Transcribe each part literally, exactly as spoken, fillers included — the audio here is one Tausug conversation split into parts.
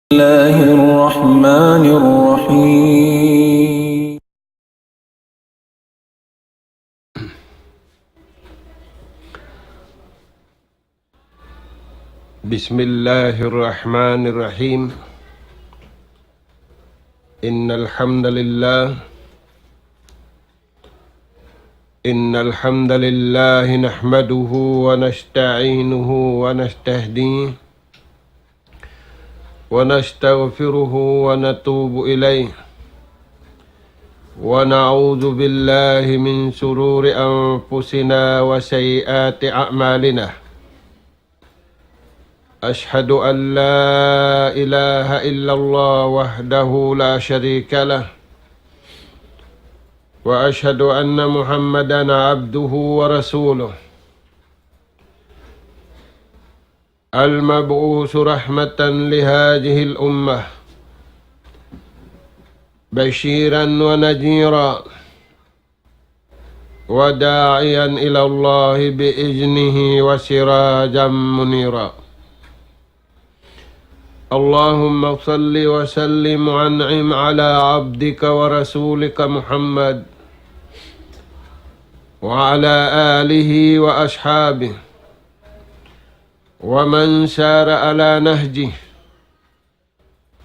الله الرحمن الرحيم. بسم الله الرحمن الرحيم. إن الحمد لله، إن الحمد لله نحمده ونستعينه ونستهديه ونستغفره ونتوب إليه، ونعوذ بالله من شرور أنفسنا وسيئات أعمالنا. أشهد أن لا إله إلا الله وحده لا شريك له، وأشهد أن محمدا عبده ورسوله، المبعوث رحمة لهذه الأمة، بشيرا ونذيرا، وداعيا إلى الله بإذنه وسراجا منيرا. اللهم صل وسلم وأنعم على عبدك ورسولك محمد وعلى آله وأصحابه ومن سار على نهجه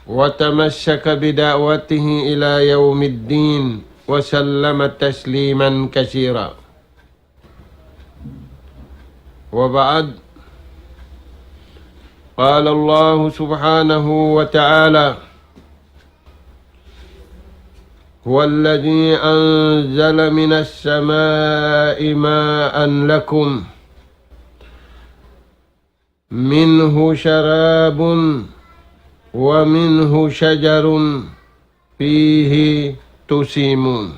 وتمسك بدعوته إلى يوم الدين وسلم تسليما كثيرا. وبعد، قال الله سبحانه وتعالى: هو الذي أنزل من السماء ماء لكم منه شراب ومنه شجر فيه تسيمون.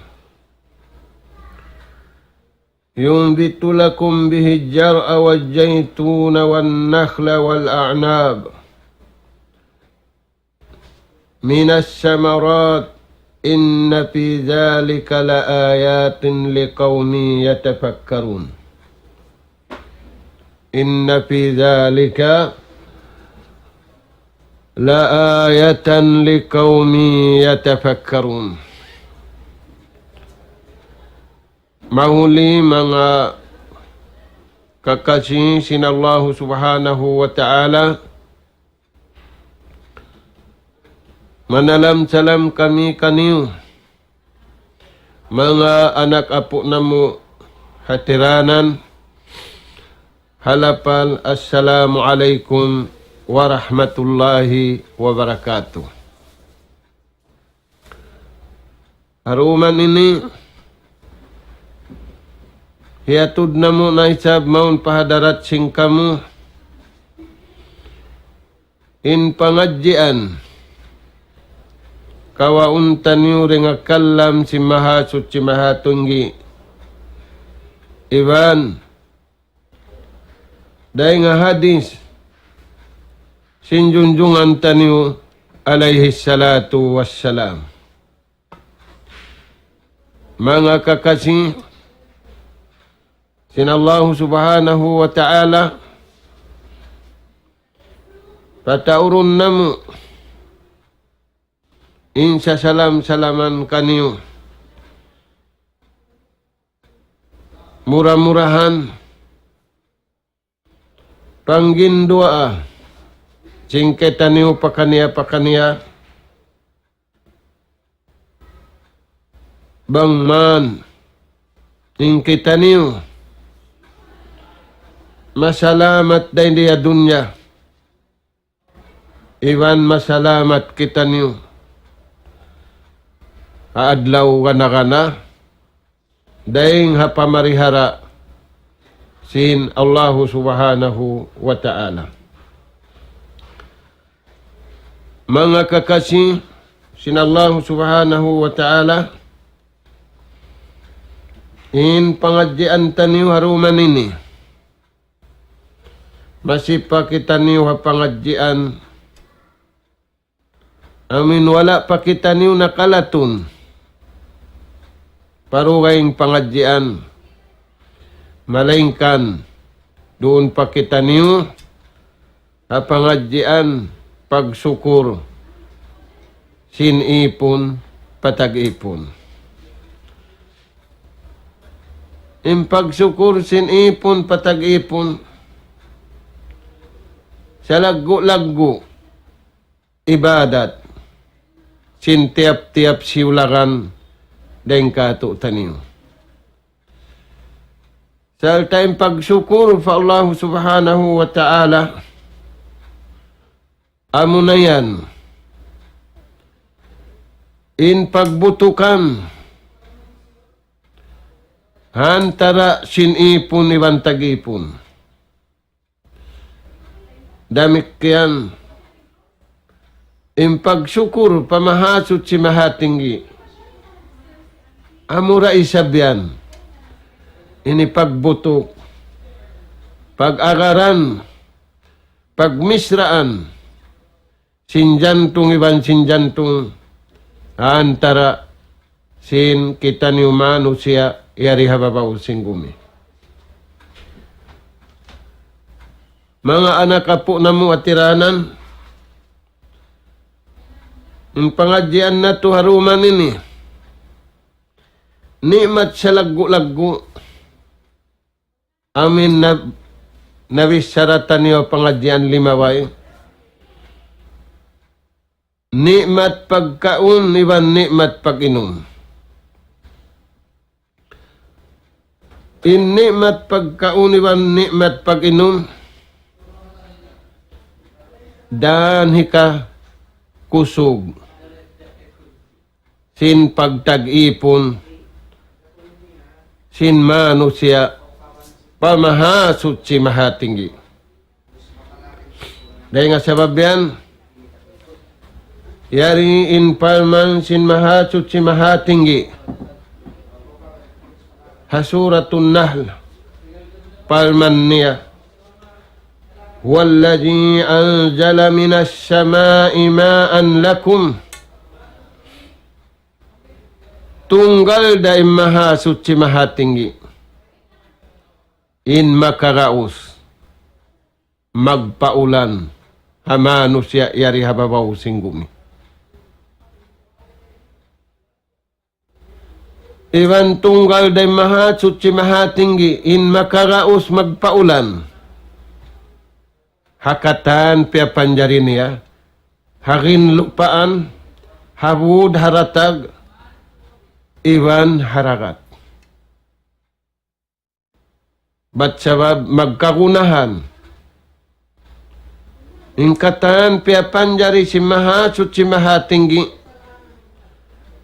ينبت لكم به الزرع والزيتون والنخل والأعناب من الثمرات إن في ذلك لآيات لقوم يتفكرون. إن في ذلك لآية لقوم يتفكرون. Mahuli manga kakasi sin Allahu Subhanahu wa Ta'ala, manalam-salam kami kaniyu, manga anak apu' namu' hatiranan, ha lapal, Assalamu alaykum warahmatullahi wabarakatuh. Ha duman ini, hiyatud namu' na isab mawn pa hadarat sin kamu in pangadjian kawaun taniyu dayn ha kalam sin Mahasuchi Mahatinggi, iban dayn ha hadis sin junjungan taniyu alayhi salatu wassalam. Manga kakasi sin Allahu Subhanahu wa Ta'ala, pataurun namu' in sasalam-salaman kaniyu. Mura-murahan pangginduwaa sin kitaniyu pakaniya-pakaniya, bang man in kitaniyu masalamat dayn di ha dunya, iban masalamat kitaniyu ha adlaw gana-gana, dayn ha pamarihara sin Allahu Subhanahu wa Ta'ala. Manga kakasi sin Allahu Subhanahu wa Ta'ala, in pangadjian taniyu ha duman ini, masi pa kitaniyu ha pangadjian amun wala' pa kitaniyu nakalatun pa dugaing pangadjian, malaingkan duun pa kitaniyu ha pangadjian pagsukur sin ipun pa tag-ipun. In pagsukur sin ipun pa tag-ipun, salaggu'-laggu' ibadat sin tiyap-tiyap siyulagan dayn kātu'niyu. Sarta' in pagsukur pa Allahu Subhanahu wa Ta'ala, amuna yan in pagbutukan antara' sin ipun iban tag-ipun. Damikkiyan in pagsukur pa Mahasuchi Mahatinggi. Amura isab yan ini pagbutuk, pag-agaran, pagmisraan sin jantung iban sin jantung antara' sin kitaniyu manusiya' yari ha babaw sin gumi. Manga anak apu' namu' ha tiranan, in pangadjian natu' ha dum ini, ni'mat salaggu'-laggu', amu in na, nabichara taniyu ha pangadjian limabay. Ni'mat pagkaun iban ni'mat pag-inum. In ni'mat pagkaun iban ni'mat pag-inum, dan hika kusug sin pagtag-ipun sin manusiya' pa Mahasuchi Mahatinggi. Dayn ha sabab yan, yari in parman sin Mahasuchi Mahatinggi ha Suratun Nahl, parman niya, هو الذي أنزل من السماء ماء لكم. Tunggal da in Mahasuchi Mahatinggi in makaraus magpaulan ha manusiya' yari ha babaw sin gumi. Iban tunggal da in Mahasuchi Mahatinggi in makaraus magpaulan ha katan piyapanjari niya, ha ginlupaan, ha bud ha ratag, iban ha dagat. Bat sabab magkagunahan in katan piyapanjari sin Mahasuchi Mahatinggi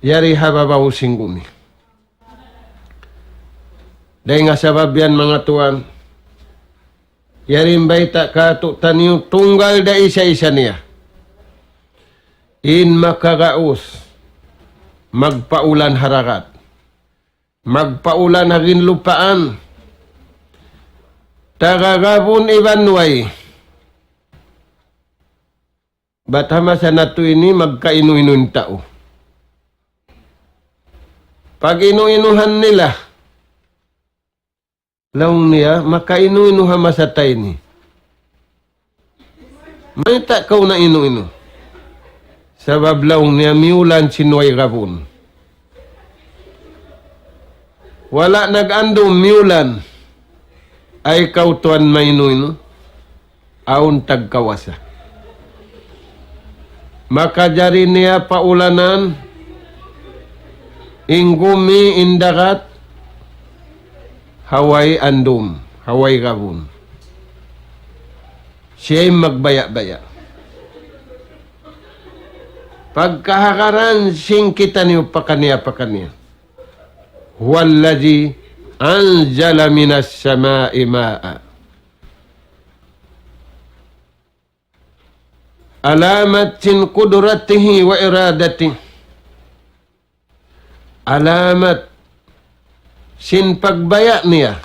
yari ha babaw sin gumi. Dayn ha sabab yan, manga tuwan, yari in bayta' kātu'niyu tunggal da isa-isa niya in makaraus magpaulan ha dagat, magpaulan ha ginlupaan, taga gabun iban way. Bat ha masa natu' ini magkainu-inu in tau. Pag-inu-inuhan nila, laung niya, makainu-inu ha masa ta ini. Mayta' kaw nainu-inu? Sabab laung niya miyulan sin way gabun. Wala' nag-andum, miyulan. Ay kaw tuwan mainu-inu? Awn tagkawasa. Makajari niya paulanan in gumi, in dagat, ha way andum, ha way gabun. Siya in magbaya'-baya'. Pagkahagaran sin kitaniyu pakaniya-pakaniya. هو الذي أنزل من السماء ماء. Alamat sin قدرته وإرادته. Alamat sin pagbaya' niya.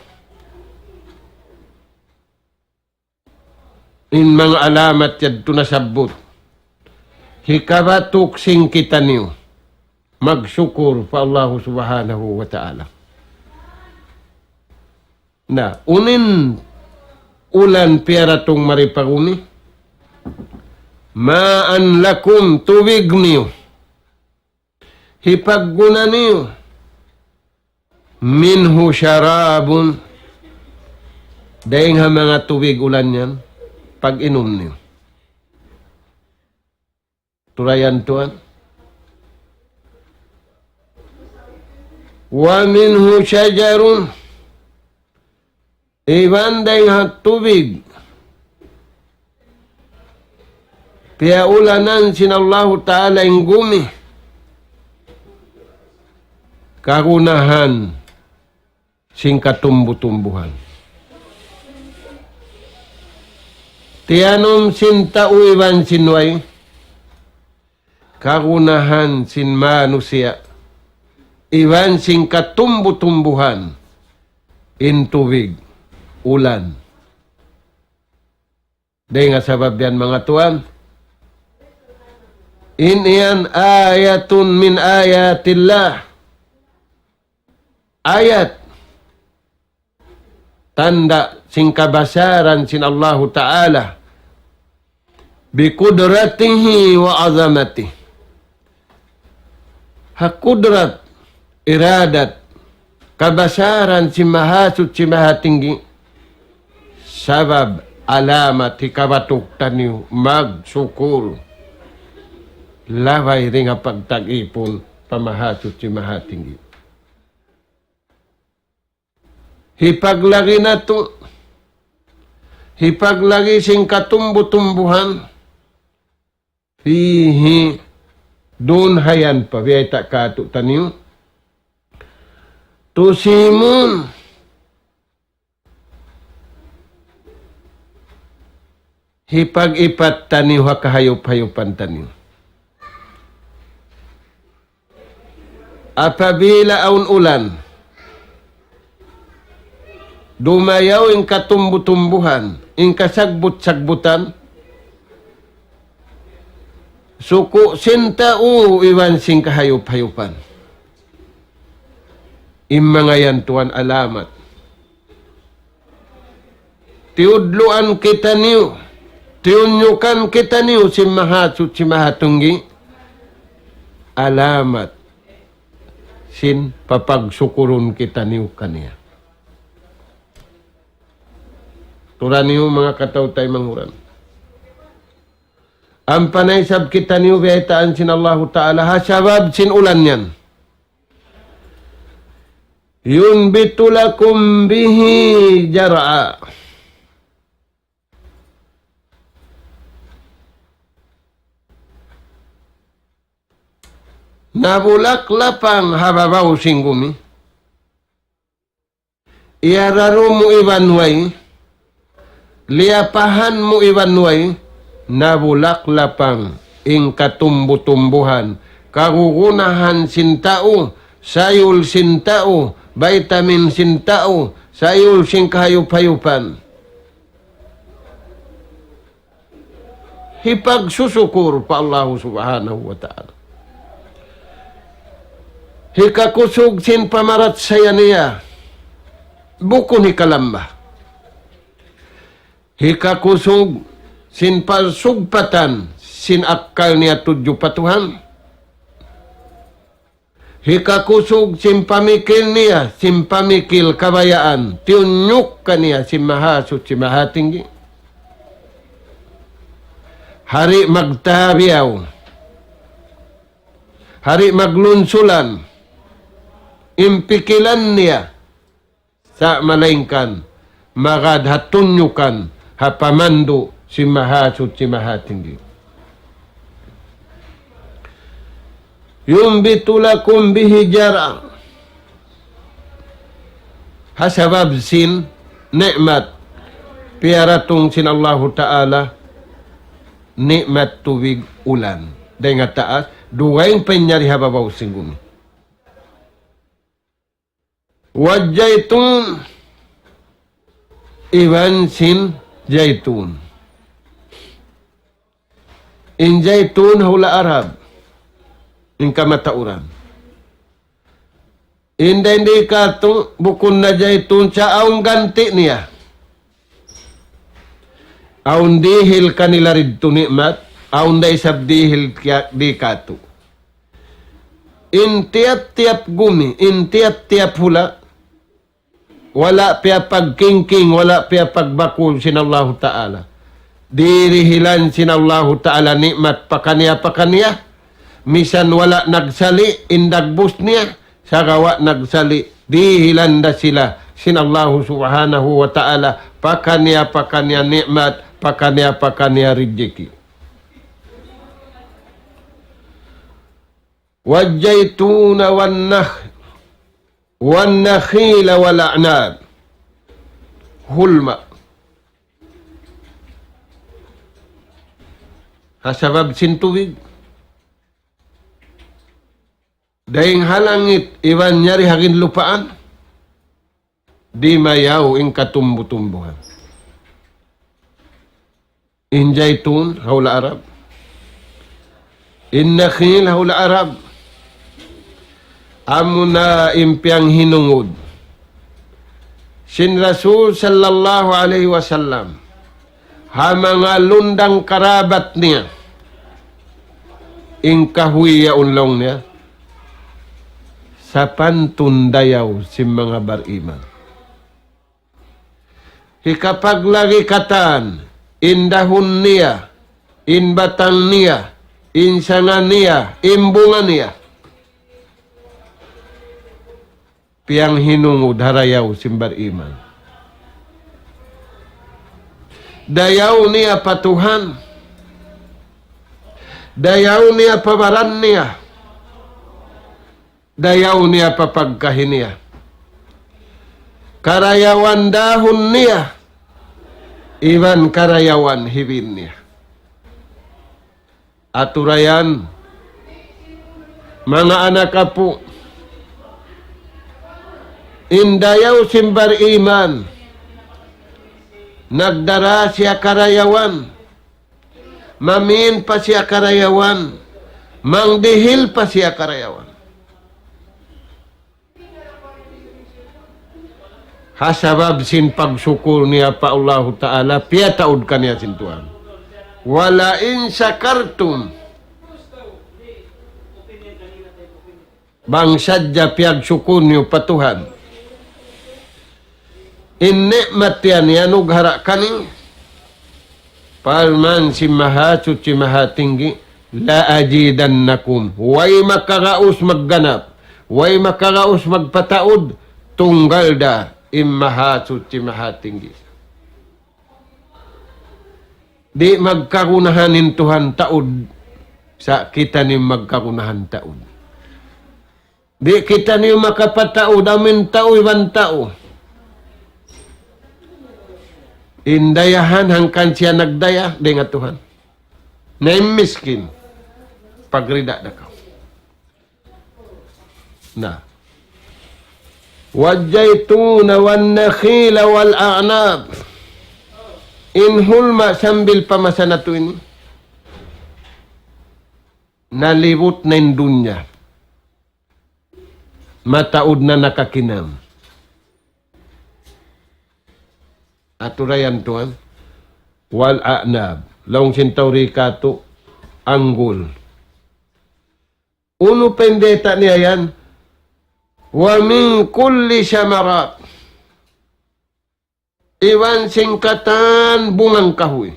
In manga alamat yadtu nasabbut, hikabatuk sin kitaniyu magsukur pa Allahu Subhanahu wa Ta'ala. Na, unu in ulan piyaratung mari pa gumi? ماء لكم, tubig niyu. Hipagguna niyu, منه شراب, dayng ha manga tubig ulan yan, pag-inum niyu. Turayan tuwan. ومنه شجر, iban dayng ha tubig piyaulanan sin Allahu Ta'ala in gumi, kagunahan sin katumbu-tumbuhan. Tiyanum sin tau iban sin way, kagunahan sin manusiya' iban sin katumbu-tumbuhan, in tubig, ulan. Dayng ha sabab yan, manga tuwan, in yan آية من آيات الله. Ayat, tanda' sin kabasaran sin Allahu Ta'ala, بقدرته وعظمته. Ha kudrat, iradat, kabasaran sin Mahasuchi Mahatinggi, sabab alamat hikabatuk taniyu magsukur. Labay dayn ha pagtag-ipun pa Mahasuchi Mahatinggi. Hipaglagi natu', hipaglagi sin katumbu-tumbuhan, fihi, duun hayan pa, biyayta' kātu'niyu, tusimun, hipag-ipat taniyu ha kahayup-hayupan taniyu. Apabila awn ulan, dumayaw in katumbu-tumbuhan, in kasagbut-sagbutan, suku' sin tau iban sin kahayup-hayupan. In manga yan tuwan alamat. Tiyudluan kitaniyu, tiyunyukan kitaniyu sin Mahasuchi Mahatinggi, alamat sin papagsukurun kitaniyu kaniya. Tuud niyu manga kataw-taymanghuran. Ampa na isab kitaniyu biyaytaan sin Allahu Ta'ala ha sabab sin ulan yan. ينبت لكم به زرعا. Nabulak lapang ha babaw sin gumi. Iyararu mu iban way, liyapahan mu iban way, nabulak lapang in katumbu-tumbuhan, kagugunahan sin tau, sayul sin tau, vitamin sin tau, sayul sin kahayup-hayupan. Hipagsusukur pa Allahu Subhanahu wa Ta'ala. Hikakusug sin pamarachaya niya, bukun hikalamba. Hikakusug sin pasugpatan sin akkal niya tudju pa Tuhan. Hikakusug sin pamikil niya, sin pamikil kabayaan, tiyunyuk kaniya sin Mahasuchi Mahatinggi. Di' magtabiyaw, di' maglunsulan in pikilan niya, sa' malaingkan magad ha tunyukan, ha pamandu' sin Mahasuchi Mahatinggi. ينبت لكم به زرعا. Ha sabab sin ni'mat piyaratung sin Allahu Ta'ala, ni'mat tubig ulan. Dayn ha taas, dugaing pa in yari ha babaw sin gumi. والزيتون, iban sin zaytun. In zaytun ha hula' Arab, in kamatauran. In dayn di katu', bukun na zaytun, sa' awn ganti' niya. Awn dihil kanila didtu ni'mat, awn da isab dihil kiya-, di katu'. In tiyap-tiyap gumi, in tiyap-tiyap hula', wala' piyapagkingking, wala' piyapagbakul sin Allahu Ta'ala. Dirihilan sin Allahu Ta'ala ni'mat pakaniya-pakaniya, misan wala' nagsali' in dagbus niya, sagawa' nagsali', dihilan da sila sin Allahu Subhanahu wa Ta'ala pakaniya-pakaniya ni'mat, pakaniya-pakaniya rijiki. والزيتون والنخ-، والنخيل والأعناب. Hulma. Ha sabab sin tubig. Dayn ha langit, iban yari ha ginlupaan. Dimayaw in katumbu-tumbuhan. In jaytun, ha hula' Arab. In nakhil, ha hula' Arab. Amuna in piyanghinungud sin Rasul sallallahu alayhi wasallam ha manga lundang karabat niya. In kahuy yaun laung niya, sapantun dayaw sin manga bariman. Hikapaglagi' katan, in dahun niya, in batang niya, in sanga niya, in bunga niya. Piyanghinungud ha dayaw sin bariman. Dayaw niya pa Tuhan. Dayaw niya pa baran niya. Dayaw niya pa pagkahi niya. Karayawan dahun niya, iban karayawan hibin niya. Aturayan, manga anak apu', in dayaw sin bariman, nagdara siya karayawan, mamin pa siya karayawan, mangdihil pa siya karayawan. Ha sabab sin pagsukul niya pa Allahu Ta'ala, piyataud kaniya sin Tuhan. ولئن شكرتم. Bang sadja piyagsukul niyu pa Tuhan in ni'mat yan iyanugara' kaniyu, parman sin Mahasuchi Mahatinggi, لأزيدنكم. Way makaraus magganap, way makaraus magpataud, tunggal da in Mahasuchi Mahatinggi. Di' magkagunahan in Tuhan taud, sa' kitaniyu magkagunahan taud. Di' kitaniyu makapataud, amu in tau iban tau. In dayahan hangkan siya nagdaya, dayn ha Tuhan. Na in miskin, pagrida da kaw. Na. والزيتون والنخيل والأعناب. In hulma sambil pa masa natu' ini, nalibut na in dunya. Mataud na nakakinam. Aturayan tuwan. والأعناب. Laung sin tau di katu', anggul. Unu pa in bayta' niya yan? ومن كل الثمرات. Iban sin katan bungang kahuy.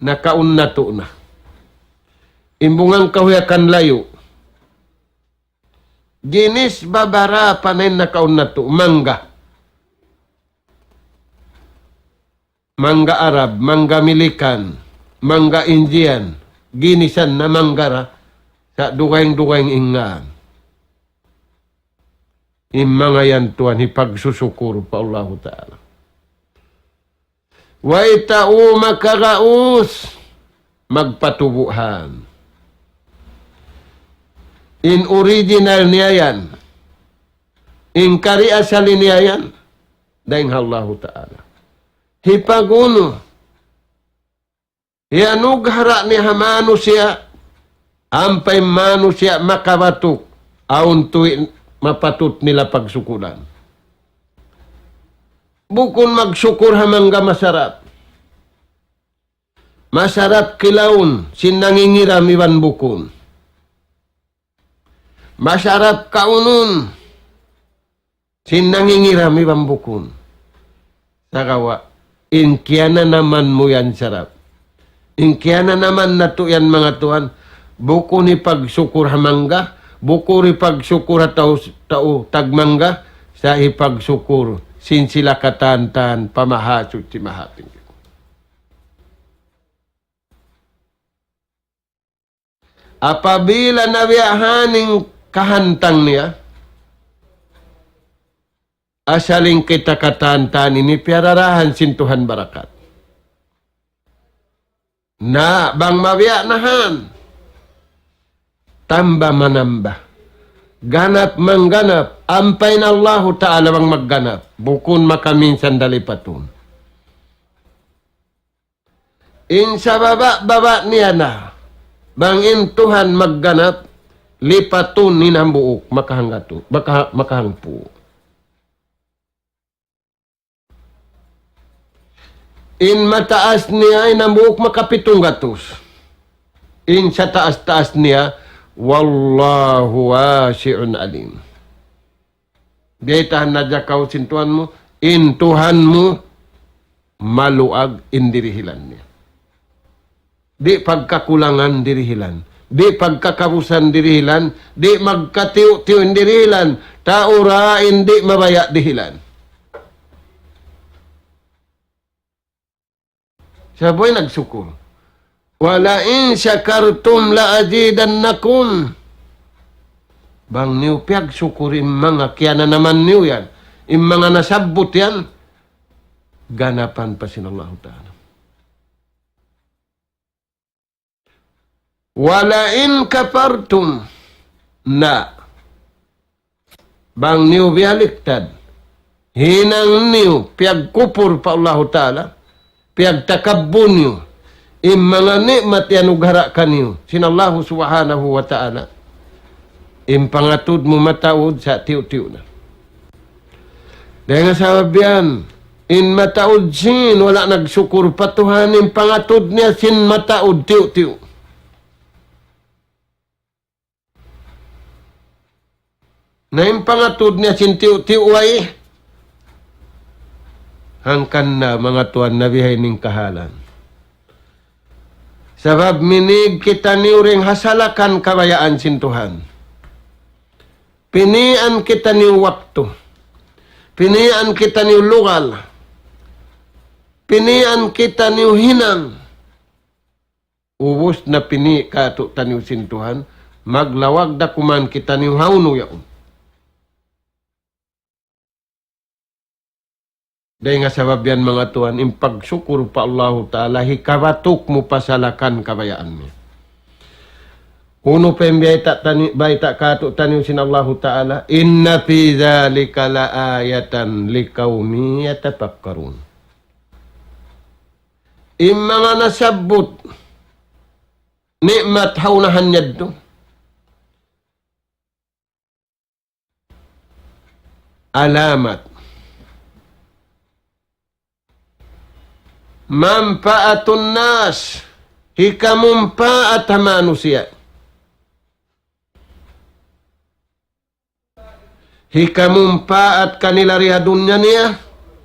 Nakaun natu' na. In bungang kahuy akan layu'. Ginis babarapa na in nakaun natu', mangga. Mangga Arab, mangga Milikan, mangga Indian, ginisan na mangga ra, sa' dugaing-dugaing in ngan. In manga yan tuwan hipagsusukur pa Allahu Ta'ala. Way tau makaraus, magpatubuhan. In original niya yan, in kari asali niya yan, dayn ha Allahu Ta'ala. Hipagunu, hiyanugara' niya ha manusiya', ampa in manusiya' makabatuk, awn tuwi' mapatut nila pagsukulan. Bukun magsukur ha mangga masarap. Masarap kilawun sin nangingiram iban bukun. Masarap kaunun sin nangingiram iban bukun. Sagawa', in kiyananaman mu yan sarap. In kiyananaman natu' yan manga tuwan, bukun hipagsukur ha mangga, bukun hipagsukur ha tau, tau tagmangga, sa' hipagsukur sin sila katan-katan pa Mahasuchi Mahatinggi. Apabila nabiya' ha yan in kahantang niya, asal in kita katan-katan ini piyararahan sin Tuhan barakat. Na, bang mabiya' na ha yan, tamba manamba. Ganap mangganap, ampa in Allahu Ta'ala bang magganap, bukun makaminsan da lipatun. In sababa'-baba' niya na, bang in Tuhan magganap, lipatun in hambuuk, makahangatu, maka-, makahangpu'. In mataas niya, in hambuuk makapitung gatus. In sataas-taas niya, والله واسع عليم. Biyaytaan na hadja kaw sin Tuhan mu, in Tuhan mu maluag in dirihilan niya. Di' pagkakulangan dirihilan. Di' pagkakabusan dirihilan. Di' magkatiyu'-tiyu' in dirihilan. Tau ra in di' mabaya' dihilan. Sa' buhay nagsukur. ولئن شكرتم لأزيدنكم. Bang niyu piyagsukur in manga kiyananaman niyu yan, in manga nasabbut yan, ganapan pa sin Allahu Ta'ala. ولئن كفرتم. Na. Bang niyu biyaliktad, hinang niyu piyagkupur pa Allahu Ta'ala, piyagtakabbun niyu in manga ni'mat iyanughara' kaniyu sin Allahu Subhanahu wa Ta'ala. In pangatud mu mataud sa' tiyu'-tiyu' na. Dayn ha sabab yan, in mataud sin wala' nagsukur pa Tuhan, in pangatud niya sin mataud tiyu'-tiyu'. Na in pangatud niya sin tiyu'-tiyu' way, hangkan na manga tuwan na bihaini in kahalan. Sabab minig kitaniyu dayn ha salakan kabayaan sin Tuhan. Pinian kitaniyu waktu. Pinian kitaniyu lugal. Pinian kitaniyu hinang. Ubus na pini' kātu'niyu sin Tuhan, maglawag da kuman kitaniyu hawnu yaun. Dayn ha sabab yan manga tuwan, in pagsukur pa Allahu Ta'ala, hikabatuk mu pa salakan kabayaan niya. Unu pa in biyayta' tani-, bayta' kātu'niyu sin Allahu Ta'ala, إن في ذلك لآية لقوم يتفكرون. In manga nasabbut ni'mat ha unahan yadtu, alamat. منفعة الناس, hikamumpaat ha manusiya'. Hikamumpaat kanila di ha dunya niya,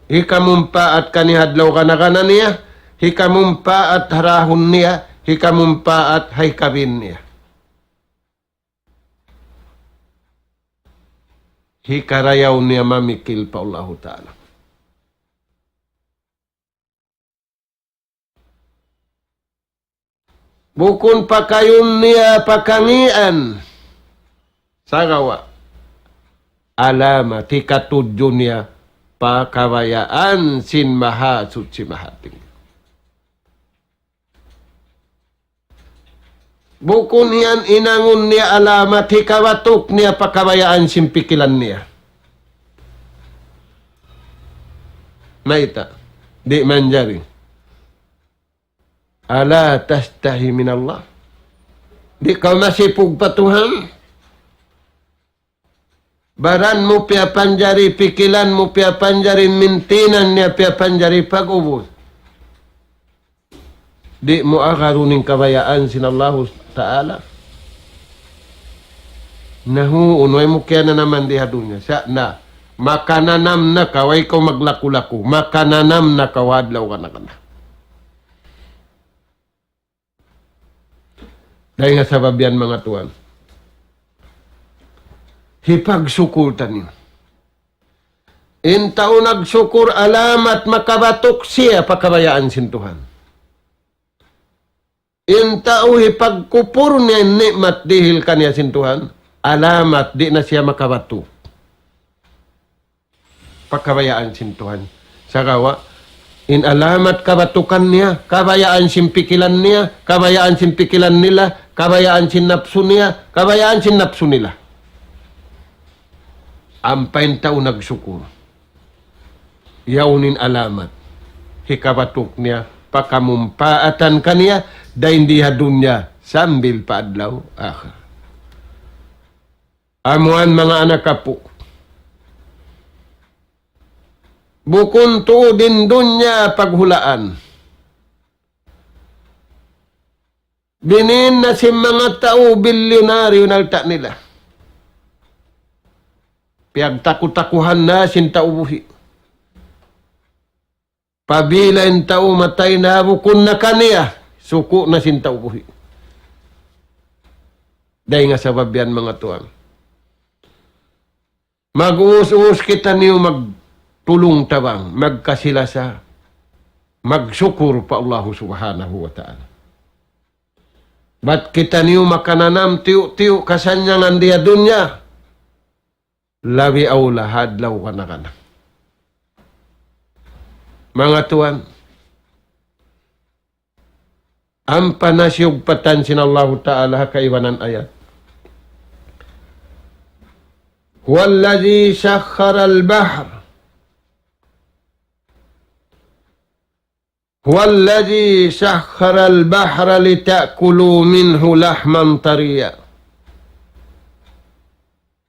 hikamumpaat kaniya ha adlaw gana-gana niya, hikamumpaat ha dahun niya, hikamumpaat ha hikabin niya. Hikarayaw niya mamikil pa Allahu Ta'ala. Bukun pakayun niya pa kangīan. Sagawa'. Alamat hikatudju niya pa kabayaan sin Mahasuchi Mahatinggi. Bukun yan hinangun niya alamat hikabatuk niya pa kabayaan sin pikilan niya. Mayta'? Di' manjari. ألا تستحي من الله. Di' kaw masipug pa Tuhan? Baran mu piyapanjari, pikilan mu piyapanjari, mintinan niya piyapanjari pag-ubus. Di' mu agarun in kabayaan sin Allahu Ta'ala. Na huun, way mu kiyananaman di ha dunya. Sa' na, makananam na kaw, way kaw maglaku-laku. Makananam na kaw adlaw kana-kana. Dayn ha sabab yan, manga tuwan. Hipagsukul taniyu. In tau nagsukur alamat makabatuk siya pa kabayaan sin Tuhan. In tau hipagkupur niya in ni'mat dihil kaniya sin Tuhan, alamat di' na siya makabatuk pa kabayaan sin Tuhan. Sagawa', in alamat kabatukan niya, kabayaan sin pikilan niya, kabayaan sin pikilan nila, kabayaan sin napsu niya, kabayaan sin napsu nila. Ampa in tau nagsukur. Yaun in alamat. Hikabatuk niya, pakamumpaatan kaniya, dayn di ha dunya, sambil pa adlaw akhirat. Amuan manga anak apu'. Bukun tuud in dunya paghulaan. Biniin na sin manga tau bilyonaryo in alta' nila. Piyagtaku-takuhan na sin tau buhi'. Pabila in tau matay na bukun na kaniya, suku' na sin tau buhi'. Dayn ha sabab yan, manga tuwan. Mag-uus-uus kitaniyu magtulung-tabang, magkasi-lasa, magsukur pa Allahu Subhanahu wa Ta'ala. Bat kitaniyu makananam tiyu'-tiyu' kasannyangan di ha dunya, labi awla ha adlaw kana-kana. Manga tuwan, ampa na siyugpatan sin Allahu Ta'ala ha kaibanan ayat. هو الذي سخر البحر هو الذي سخر البحر لتأكلوا منه لحما طريا.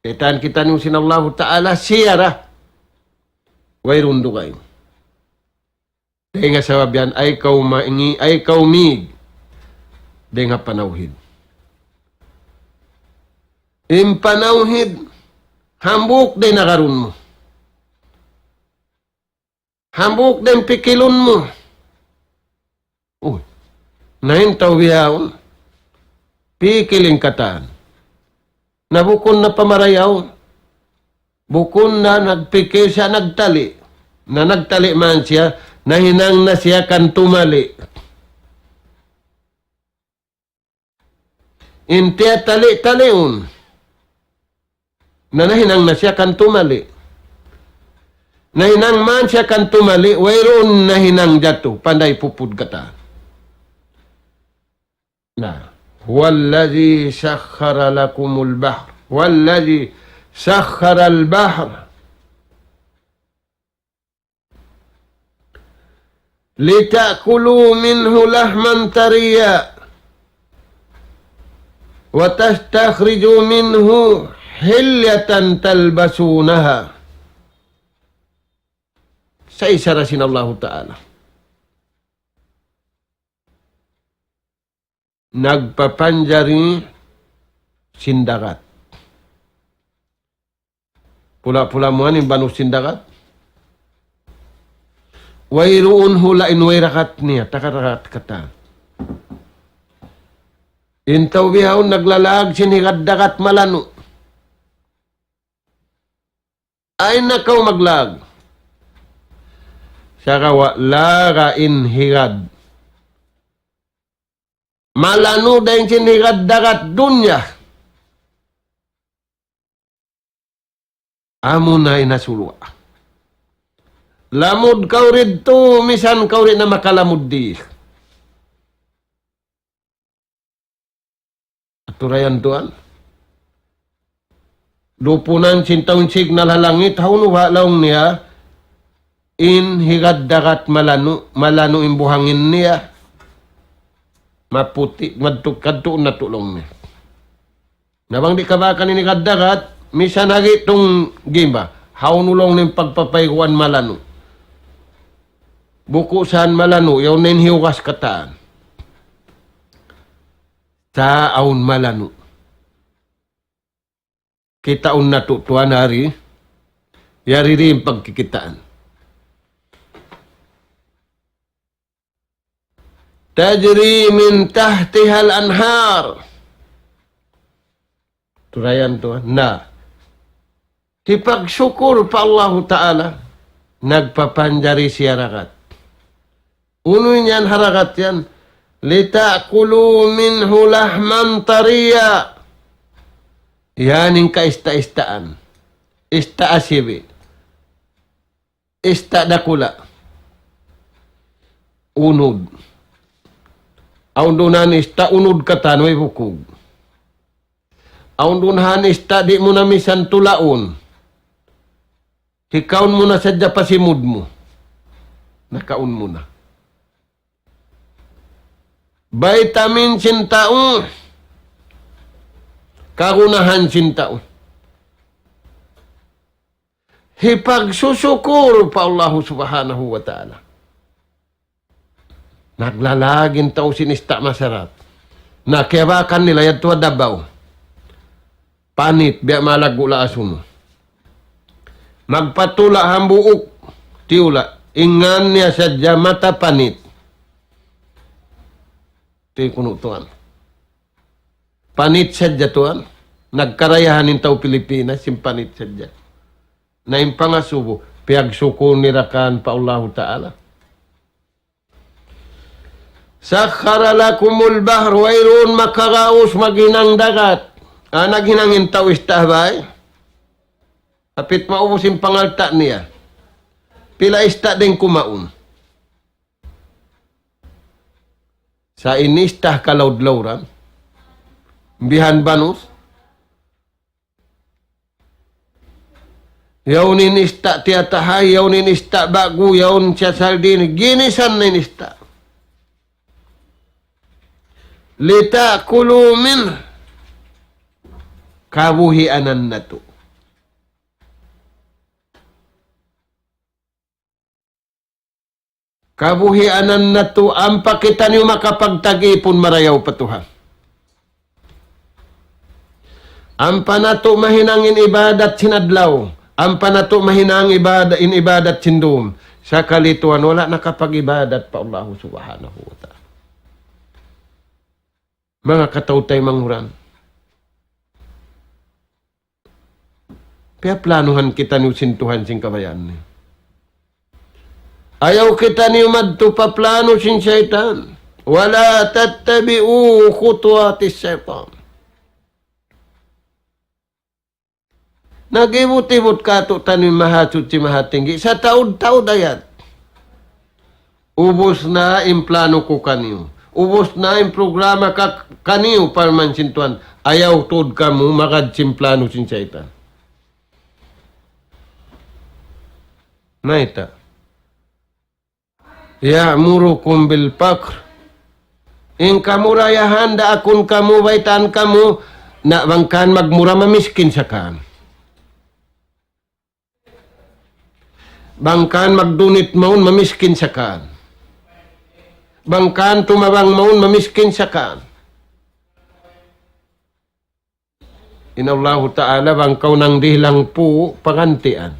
Kitaan kitaniyu sin Allahu Ta'ala siya ra. Wayruun dugaing. Dayn ha sabab yan, ay kaw mangi-, ay kaw mig. Dayn ha panawhid. In panawhid, hambuuk da in agarun mu. Hambuuk da in pikilun mu. Uy, na in tau bihaun. Pikil in katan. Na bukun na pamarayaw. Bukun na nagpikil siya nagtali. Na nagtali man siya, nahinang na siya kan tumali. In tiyatali-taliun. Na nahinang na siya kan tumali. Nahinang man siya kan tumali, wayruun nahinang jatu, panday pupud katan. Na, هو الذي سخر لكم البحر، هو الذي سخر البحر لتأكلوا منه لحما طريا وتستخرجوا منه حلية تلبسونها. Sa' isa ra sin Allahu Ta'ala. Nagpapanjari sin dagat. Pula-pula mu ani banu sin dagat. Wayruun hula' in way rakat niya, taga rakat katan. In tau bihaun naglalaag sin higad dagat malanu'. Ay na kaw maglaag. Sagawa' laga in higad. Malanu' dayn sin higad dagat dunya. Amuna in ha surga'. Lamud kaw didtu, misan kaw di' na makalamud di. Aturayan tuwan. Dupunan sin tau in signal ha langit, hawnu ba laung niya, in higad dagat malanu', malanu' in buhangin niya. Maputi', madtu-, kadtu na tu laung niya. Na bang di' kabaakan in higad dagat, misan hagi tung gimba, hawnu laung niya in pagpapayguan malanu'. Buku' san malanu', yaun na in hiyugas katan. Ta awn malanu'. Kitaun natu' tuwan hari, yari di in pagkikitaan. تجري من تحتها الأنهار. Turayan tuwan. Na. Hipagsukur pa Allahu Ta'ala, nagpapanjari siya ragat. Unu in yan ha ragat yan? لتأكلوا منه لحما طريا. Yan in kaista-istaan. Ista' asibi. Ista' dakula'. Unud. Awn duun han ista' unud katan way bukug. Awn duun han ista' di' mu na misan tulaun. Hikaun mu na sadja pa simud mu. Nakaun mu na. Vitamin sin tau. Kagunahan sin tau. Hipagsusukur pa Allahu Subhanahu wa Ta'ala. Naglalag in tau sin ista' masarap. Na kiyabakan nila yadtu ha Davao. Panit, biya' malaggu' laasun. Magpatula' hambuuk, tiyula'. In ngan niya sadja mata panit. Ti kunu' tuwan. Panit sadja tuwan. Nagkarayahan in tau Pilipinas, sin panit sadja. Na in pangasubu, piyagsukul nila kan pa Allahu Ta'ala. سخر لكم البحر, wayruun makaraus maghinang dagat. Ah, naghinang in tau ista' bay. Hapit maubus in pangalta' niya. Pila ista' din kumaun. Sa' in ista' kalaud-lauran. Bihan banus. Yaun in ista' tiyatahay, yaun in ista' ba'gu, yaun siya saldin, ginisan na in ista'. لتأكلوا منه. Kabuhianan natu'. Kabuhianan natu', ampa kitaniyu makapagtag-ipun marayaw pa Tuhan. Ampa natu' mahinang in ibadat sin adlaw. Ampa natu' mahinang ibada-, in ibadat sin dum. Sakali tuwan wala' nakapag-ibadat pa Allahu Subhanahu wa Ta'ala. Manga kataw-taymanghuran. Piyaplanuhan kitaniyu sin Tuhan sin kabayaan niya. Ayaw kitaniyu madtu pa plano sin saytan. ولا تتبعوا خطوات الشيطان. Nag-ibut-ibut katu'taniyu in Mahasuchi Mahatinggi. Sataud-taud ayat. Ubus na in plano ku kaniyu. Ubus na in programa ka-, kaniyu, parman sin Tuhan. Ayaw tuud kamu magad sin plano sin saytan. Mayta'? يأمركم بالفقر. In kamurayahan daakun kamu, baytaan kamu, na bang kan magmura mamiskin sa kan. Bang kan magdunit mawn mamiskin sa kan. Bang kan tumabang mawn mamiskin sa kan. In Allahu Ta'ala bang kaw nangdihil hangpu' pagantian.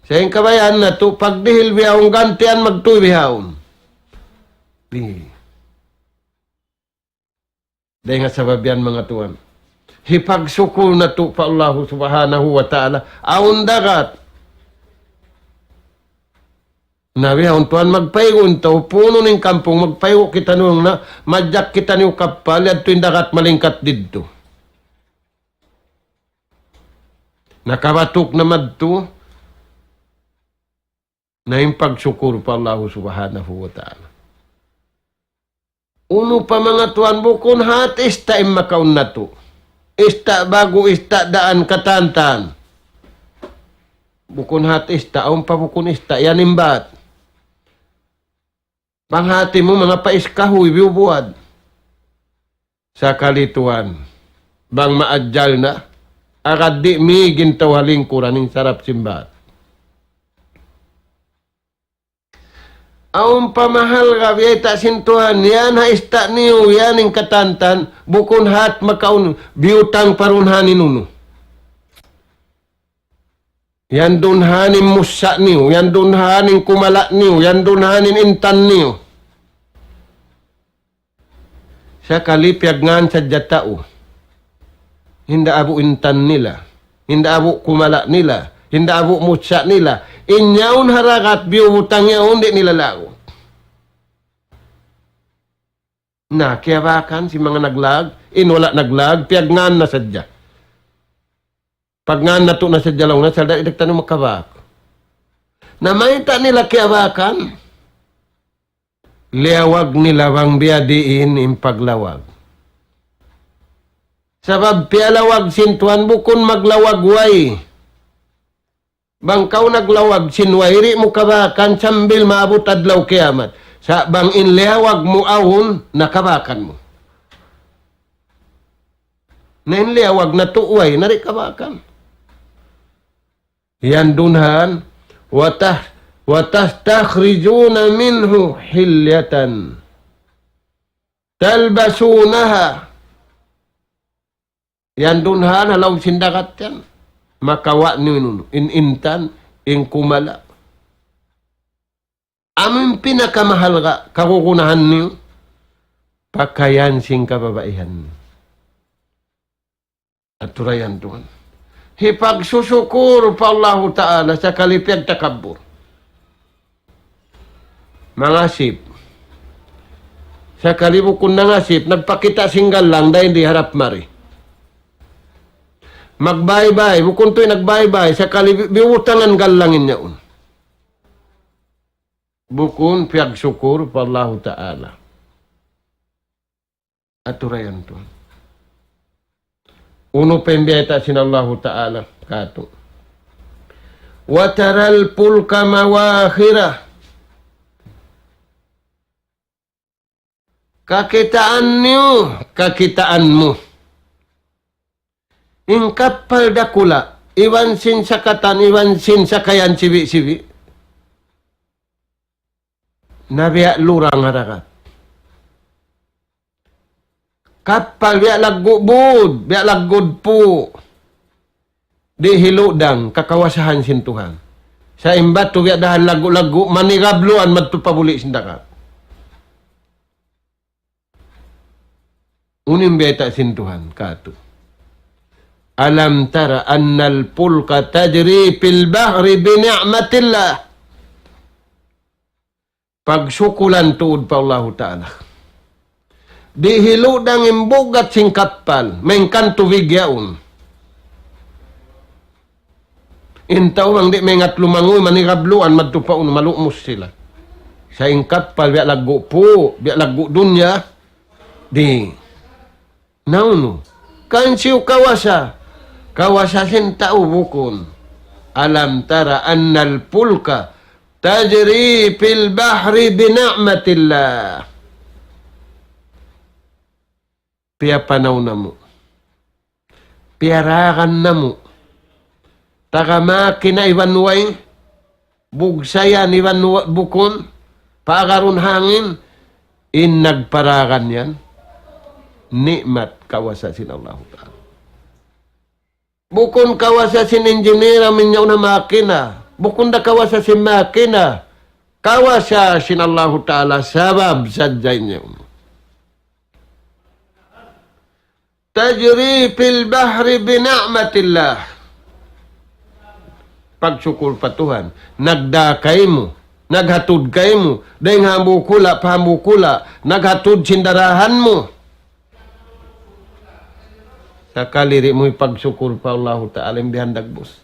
Sa' in kabayaan natu', pagdihil bihaun gantian magtuy bihaun. Di. Dayn ha sabab yan, manga tuwan. Hipagsukul natu' pa Allahu Subhanahu wa Ta'ala. Awn dagat. Na bihaun tuwan magpaygu' in tau, punun in kampung, magpaygu' kitaniyu na, majak kitaniyu kappal, yadtu in dagat malingkat didtu. Nakabatuk na madtu, na in pagsukul pa Allahu Subhanahu wa Ta'ala. Unu pa manga tuwan, bukun hat ista' in makaun natu'. Ista' ba'gu, ista' daan, katan-tan. Bukun hat ista', awn pa bukun ista', yan in bat. Bang hati mu manga pais kahuy, biyubuwad. Sakali tuwan, bang maajal na, agad di' mīg in tau ha lingkuran in sarap sin bat. Awn pa mahalga' biyayta' sin Tuhan, yan ha ista' niyu, yan in katantan, bukun hat makaun, biyutang pa duun ha niyu unu. Yan duun ha niyu in mussa' niyu, yan duun ha niyu in kumala' niyu, yan duun ha niyu in intan niyu. Sakali piyagngan sadja tau. Hinda abu' intan nila. Hinda abu' kumala' nila. Hinda abu' mussa' nila. In yaun ha dagat biyubutang yaun di' nila laung. Na, kiyabakan sin manga naglag, in wala' naglag, piyagngan na sadja. Pagngān natu' na sadja laung na, sa' da-, di' ta na makabak. Na mayta' nila kiyabakan? Liyawag nila bang biyadiin in paglawag. Sabab piyalawag sin Tuhan bukun maglawag way. Bang kaw naglawag sin way, di' mu kabakan sambil maabut adlaw kiyamat. Sa' bang in liyawag mu awn, na kabakan mu. Na in liyawag natu' way, na di' kabakan. Yan duun han, وتخ-، وتستخرجون منه حلية تلبسونها. Yan duun han, ha lawm sin dagat yan. Makawa' niyu in unu, in intan, in kumala'. Amu in pinakamahalga' kagunahan niyu, pakayan sin kababaihan niyu. Atura yan tuwan. Hipagsusukur pa Allahu Ta'ala, sakali piyagtakabbur. Mangasip. Sakali bukun nangasip, nagpakita' sin gallang, dayn di harap mari. Magbaybay, bukun tuwi nagbaybay, sakali bi-, biyutangan gallang in yaun. Bukun piyagsukur pa Allahu Ta'ala. Atura yan tuwan. Unu pa in biyayta' sin Allahu Ta'ala katu'. وترى الفلك مواخر. Kakitaan niyu, kakitaan mu. In kappal dakula', iban sin sakatan, iban sin sakayan sibi'-sibi'. Na biya' lurang ha dagat. Kappal biya' laggu' būd, biya' laggu' pū'. Di' hiludang kakawasahan sin Tuhan. Sa' in batu biya' dahan laggu'-laggu', manigabluan madtu pa buli' sin dagat. Unu in biyayta' sin Tuhan katu'. ألم تر أن الفلك تجري في البحر بنعمة الله. Pagsukulan tuud pa Allahu Ta'ala. Di' hiludang in bugat sin kappal, malayngkan tubig yaun. In tau bang di' maingat lumanguy, manigabluan madtu pa unu, malumus sila. Sa' in kappal, biya' laggu' pū', biya' laggu' dunya, di'. Na unu? Kan siyu kawasa. Kawasa sin tau bukun. ألم تر أن الفلك تجري في البحر بنعمة الله. Piyapanaw namu'. Piyaragan namu'. Taga makina iban way. Bugsayan iban wa-, bukun, paagarun hangin, in nagparagan yan, ni'mat kawasa sin Allahu Ta'ala. Bukun kawasa sin engineer amu in yaun ha makina, bukun da kawasa sin makina, kawasa sin Allahu Ta'ala sabab sadja in yaun. تجري في البحر بنعمة الله. Pagsukul pa Tuhan. Nagdā kaymu, naghatud kaymu, dayng ha hambuuk hula' pa hambuuk hula', naghatud sin darahan mu. Sakali di' mu hipagsukul pa Allahu Ta'ala, in bihan dagbus.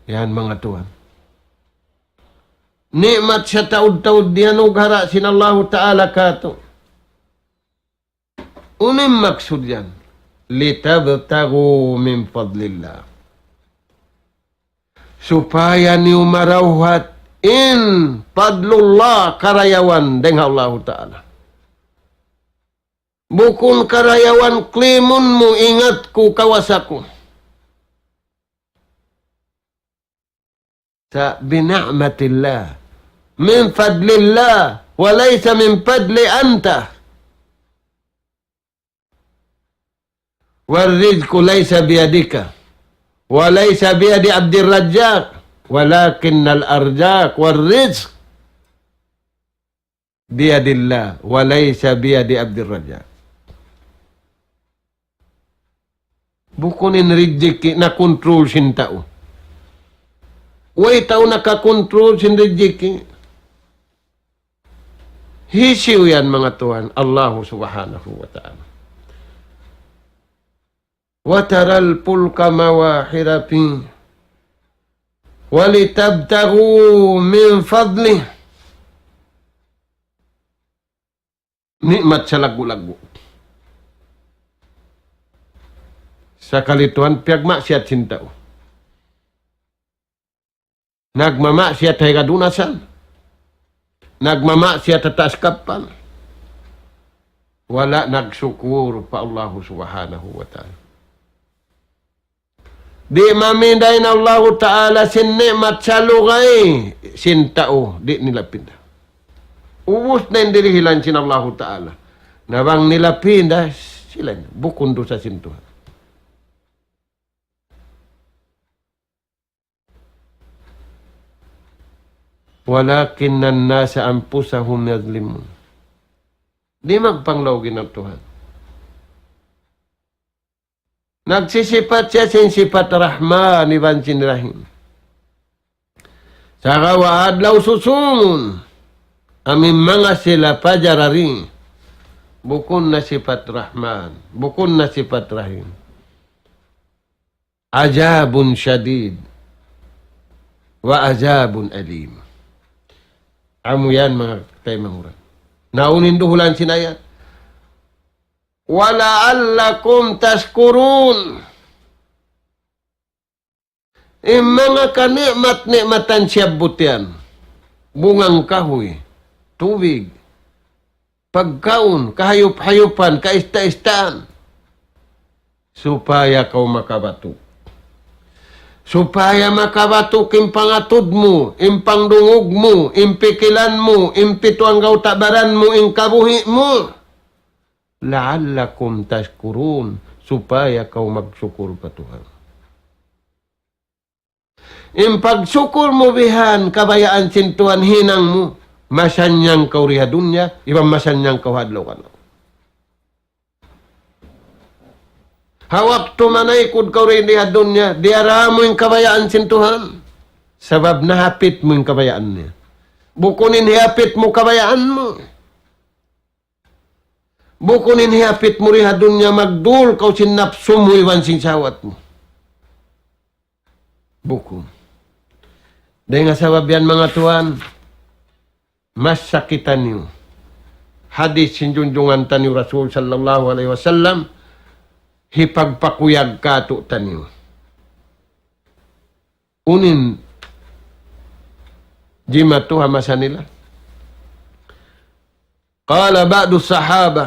Yan, manga tuwan. Ni'mat sataud-taud diyanug hara' sin Allahu Ta'ala katu'. Unu in maksud yan? لتبتغوا من فضل الله. Supaya niyu marawhat in fadlullah, karayawan dayng ha Allahu Ta'ala. Bukun karayawan klimun mu, ingat ku, kawasa ku. Sa-, بنعمة الله، من فضل الله، وليس من فضلي أنت. والرزق ليس بيدك، وليس بيد عبد الرزاق، ولكن الأرزاق والرزق بيد الله، وليس بيد عبد الرزاق. Bukun in rijiki' nakontrol sin tau. Way tau nakakontrol sin rijiki'. Hisiyu yan, manga tuwan? Allahu Subhanahu wa Ta'ala. وترى الفلك مواخر فيه ولتبتغوا من فضله. Ni'mat salaggu'-laggu'. Sakali tuwan, piyagmaksiyat sin tau. Nagmamaksiyat ha higad unasan. Nagmamaksiyat ha taas kappal. Wala' nagsukur pa Allahu Subhanahu wa Ta'ala. Di' maminda in Allahu Ta'ala sin ni'mat salugay sin tau, di' nila pinda. Ubus na in dirihilan sin Allahu Ta'ala. Na bang nila pinda, sila in bukun dusa sin Tuhan. ولكن الناس أنفسهم يظلمون. Di' magpanglaw in Tuhan. Nagsisipat siya sin sipat Rahman iban sin Rahim. Sagawa' adlaw susungun, amu in manga sila pajarari, bukun na sipat Rahman, bukun na sipat Rahim. عذاب شديد وعذاب أليم. Amu yan, manga taymanghud. Na unu in duhulan sin ayat? ولعلكم تشكرون. In manga kani'mat-ni'matan siyabbut yan, bunga kahuy, tubig, pagkaun, kahayup-hayupan, kaista-istaan, supaya kaw makabatuk. Supaya makabatuk in pangatud mu, in pangdungug mu, in pikilan mu, in pitu anggawta' baran mu, in kabuhi' mu. لعلكم تشكرون, supaya kaw magsukur pa Tuhan. In pagsukur mu bihan, kabayaan sin Tuhan hinang mu, masannyang kaw di ha dunya, iban masannyang kaw ha adlaw kanaw. Ha waktu manaykud kaw di ha dunya, diyara mu in kabayaan sin Tuhan. Sabab nahapit mu in kabayaan niya. Bukun in hiyapit mu kabayaan mu. Bukun in hiyapit mu di ha dunya, magdul kaw sin napsu mu iban sin sahwat mu. Bukun. Dayn ha sabab yan, manga tuwan, masa kitaniyu hadith sin junjungan taniyu Rasul sallallahu alayhi wasallam, hipagpakuyag kātu'niyu. Unu in jimatu ha masa nila? قال بعض الصحابة: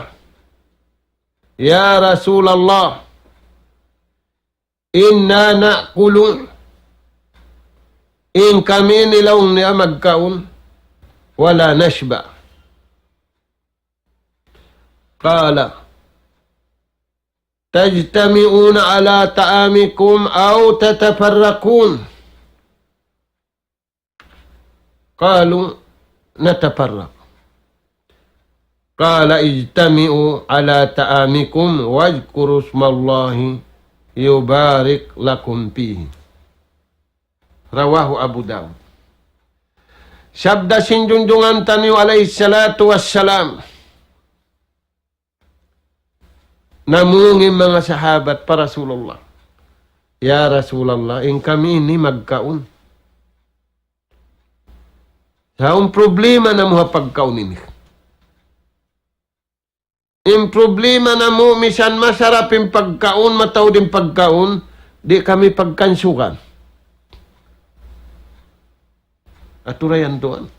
يا رسول الله، إنا نأكل, in kami ini laung niya magkaun, ولا نشبع. قال: تجتمعون على طعامكم أو تتفرقون؟ قالوا: نتفرق. قال: اجتمعوا على طعامكم واذكروا اسم الله يبارك لكم فيه. رواه أبو داود. Sabda sin junjungan taniyu alayhi salatu wassalam, namung in manga sahabat pa Rasulullah, "Ya Rasulullah, in kami ini magkaun. Sa' awn problema namu' ha pagkaun ini. In problema namu', misan masarap in pagkaun, mataud in pagkaun, di' kami pagkansugan." Atura yan tuwan.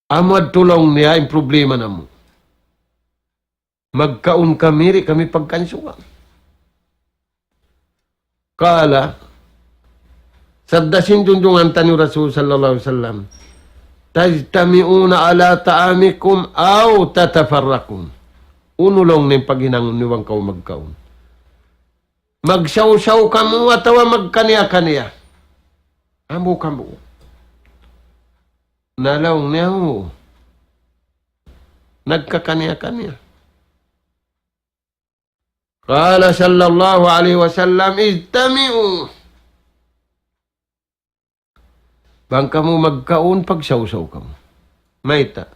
Amu adtu laung niya in problema namu'. Magkaun kami, di' kami pagkansugan. قال: Sabda sin junjungan taniyu Rasul sallallahu alayhi wasallam, "تجتمعون على طعامكم أو تتفرقون." Unu laung niya in paghinangun niyu bang kamu magkaun? Magsawsaw kamu atawa magkaniya-kaniya? Hambuuk-hambuuk. Na laung niya, "Uu, nagkakaniya-kaniya." قال صلى الله عليه وسلم: "اجتمعوا." Bang kamu magkaun, pagsawsaw kamu. Mayta'?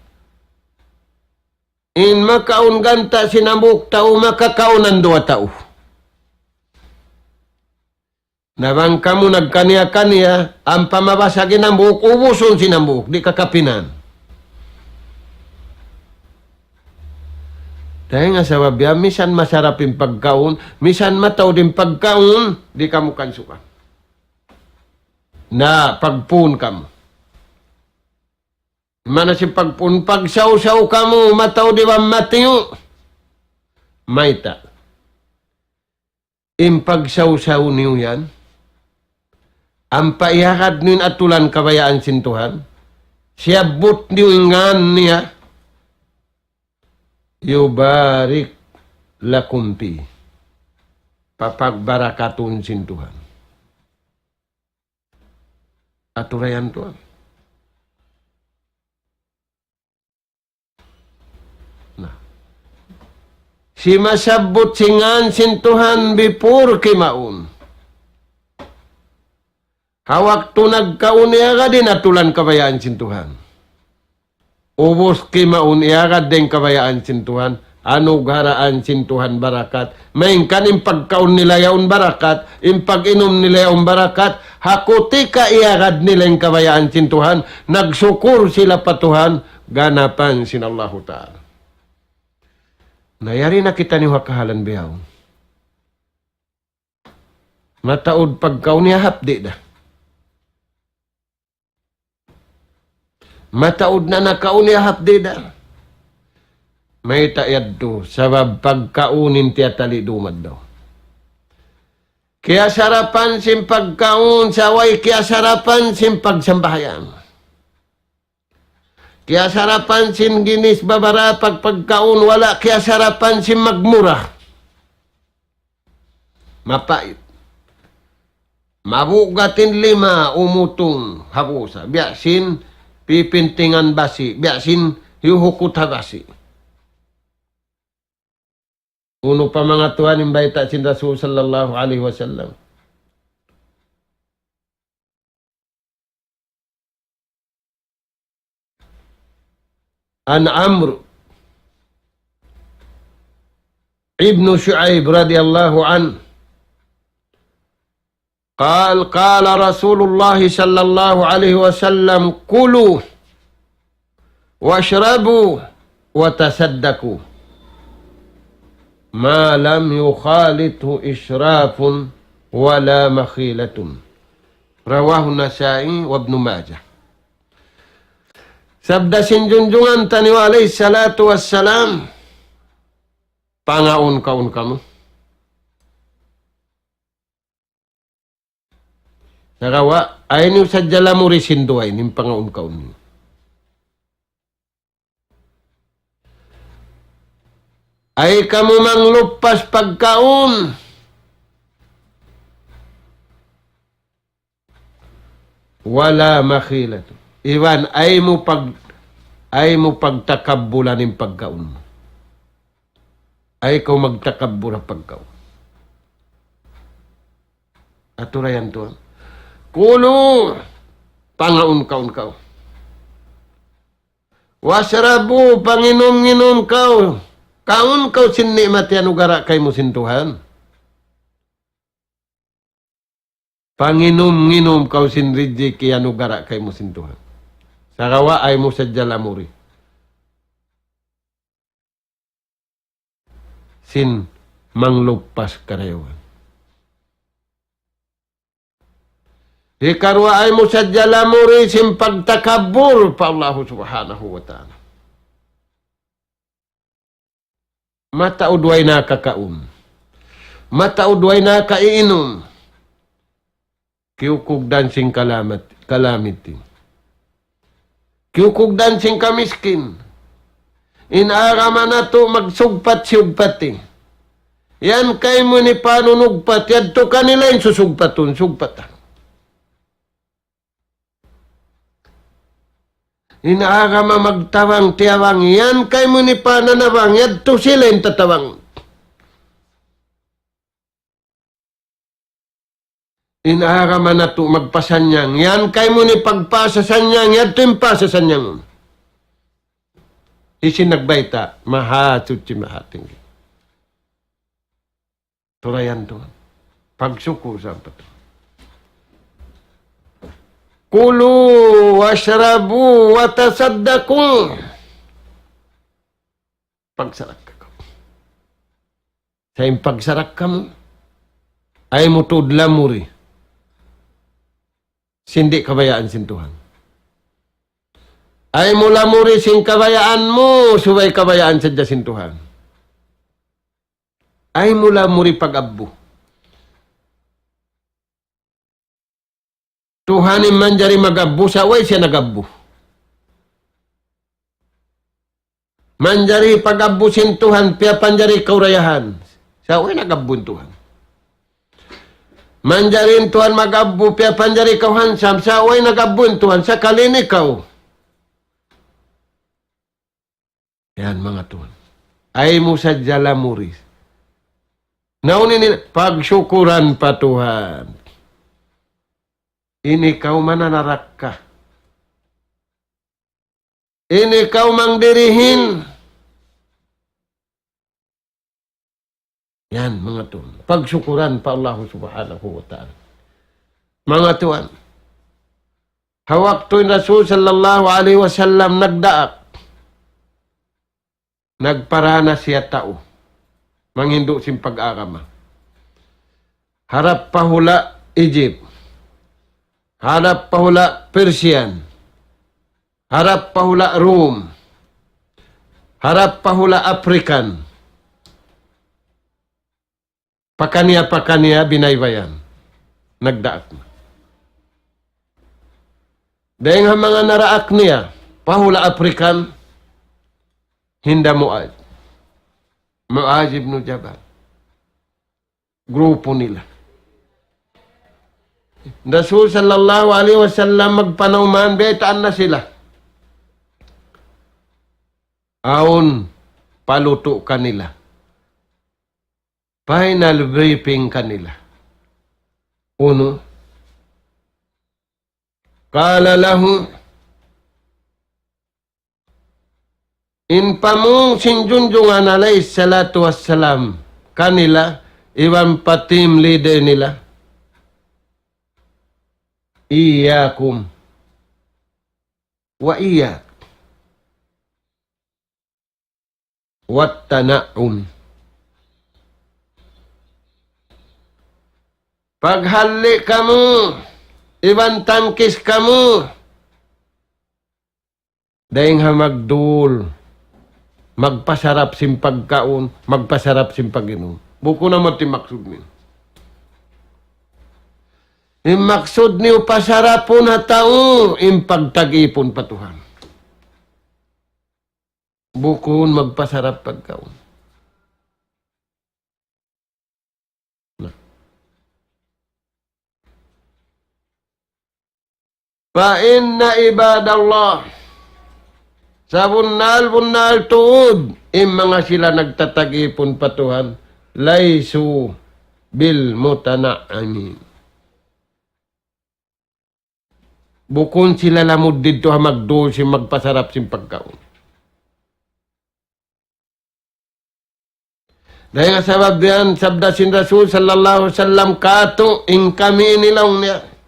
In makaun ganta' sin hambuuk tau, makakaun in duwa tau. Na bang kamu nagkaniya-kaniya, ampa mabasag in hambuuk, ubusun sin hambuuk, di' kakapinan. Dayn ha sabab yan, misan masarap in pagkaun, misan mataud in pagkaun, di' kamu kansukan. Na pagpuun kamu. Maana sin pagpuun, pagsawsaw kamu, mataud iban matiyu'. Mayta'? In pagsawsaw niyu yan, ampa iyagad niyu in atulan kabayaan sin Tuhan, siyabbut niyu in ngan niya, يبارك لكم فيه. Papagbarakatun sin Tuhan. Atura yan tuwan. Na. Simasabbut sin ngan sin Tuhan before kimaun. Ha waktu nagkaun iyagad in atulan kabayaan sin Tuhan. Ubus kimaun iyagad in kabayaan sin Tuhan, anugaraan sin Tuhan barakat. Malayngkan in pagkaun nila yaun barakat, in pag-inum nila yaun barakat, ha kutika iyagad nila in kabayaan sin Tuhan, nagsukur sila pa Tuhan, ganapan sin Allahu Ta'ala. Na yari na kitaniyu ha kahalan bihaun. Mataud pagkaun niya hapdi' da. Mataud na nakaun niya hapdi' da. Mayta' yadtu, sabab pagkaun in tiyatali' dumad daw. Kiyasarapan sin pagkaun, sa' way kiyasarapan sin pagsambahayang. Kiyasarapan sin ginis babara pagpagkaun, wala' kiyasarapan sin magmura. Mapait. Mabugat in lima, umutung ha pusa. Biya' sin pipintingan basi', biya' sin hiyuhukut ha basi'. Unu pa manga tuwan in bayta' sin Rasul sallallahu alayhi wasallam. عن عمرو بن شعيب رضي الله عنه قال: قال رسول الله صلى الله عليه وسلم: كلوا واشربوا وتصدقوا ما لم يخالطه إسراف ولا مخيلة. رواه النسائي وابن ماجه. Sabda sin junjungan taniyu alayhi salatu wassalam, pangaun-kaun kamu. Sagawa', ayaw niyu sadja lamuri sin duwa ini, in pangaun-kaun niyu. Ayaw kamu mangluppas pagkaun. ولا مخيلة. Iban ayaw mu pag-, ayaw mu pagtakabbulan in pagkaun mu. Ayaw kaw magtakabbul ha pagkaun. Atura yan tuwan. كلوا, pangaun-kaun kaw. واشربوا, panginum-nginum kaw. Kaun kaw sin ni'mat iyanugara' kaymu sin Tuhan. Panginum-nginum kaw sin rijiki' iyanugara' kaymu sin Tuhan. Sagawa' ayaw mu sadja lamuri sin mangluppas karayawan. Hikaruwa, ayaw mu sadja lamuri sin pagtakabbul pa Allahu Subhanahu wa Ta'ala. Mataud way nakakaun. Mataud way nakaiinum. Kiyukugdan sin kalamat-, kalamity. Kiyukugdan sin kamiskin. In agama natu' magsugpat siyugpati. Yan kaymu ini panunugpat, yadtu kanila in susugpatun, sugpatan. In agama magtabang, tiyabang, yan kaymu ini pananabang, yadtu sila in tatabang. In agama natu' magpasannyang, yan kaymu ini pagpasasannyang, yadtu in pasasannyang. Hisiyu in nagbayta'? Mahasuchi, Mahatinggi. Turayan Tuhan. Pagsukur sa' pa Tuhan. كلوا واشربوا وتصدقوا. Pagsarakka kamu. Sa' in pagsarakka mu, ayaw mu tuud lamuri sin di' kabayaan sin Tuhan. Ayaw mu lamuri sin kabayaan mu, subay kabayaan sadja sin Tuhan. Ayaw mu lamuri pag-abbu. Tuhan in manjari mag-abbu, sa' way siya nag-abbu. Manjari pag-abbu sin Tuhan, piyapanjari kaw dayahan. Sa' way nag-abbu in Tuhan. Manjari in Tuhan mag-abbu, piyapanjari kaw handsome, sa' way nag-abbu in Tuhan, sakali in ikaw. Yan, manga tuwan. Ayaw mu sadja lamuri. Na unu ini, pagsukuran pa Tuhan. Ini kaw mananarakka. Ini kaw mangdirihin. Yan, manga tuwan. Pagsukuran pa Allah Subhanahu wa Ta'ala. Manga tuwan. Ha waktu in Rasul sallallahu alayhi wasallam nagdaak, nagparana siya tau manghindu' sin pag-agama. Harap pa hula' Egypt, harap pa hula' Persian, harap pa hula' Rome, harap pa hula' African. Pakaniya-pakaniya binaybayan. Nagdaak na. Dayng ha manga naraak niya, pa hula' African, hinda Muaz. Muaz ibn Jabal. Grupo nila. Rasul sallallahu alayhi wasallam magpanauman, baytaan na sila. Awn palutu' kanila. Final briefing kanila. Unu? قال له, in pamung sin Junjungan alayhi salatu wassalam kanila, iban pa team leader nila, إياكم وإياك والتنعم. Paghalli' kamu, iban tangkis kamu, dayng ha magdul, magpasarap sin pagkaun, magpasarap sin pag-inum. Bukun amu in maksud niyu. In maksud niyu pasarapun ha tau, in pagtag-ipun pa Tuhan. Bukun magpasarap pagkaun. Na. فإن عباد الله, sabunnal-bunnal tuud, in manga sila nagtatag-ipun pa Tuhan, ليسوا بالمتنعمين. Bukun sila lamud didtu ha magdul sin magpasarap sin pagkaun. Dayn ha sabab yan, sabda sin Rasul sallallahu alayhi wasallam, katu' in kami ini laung niya,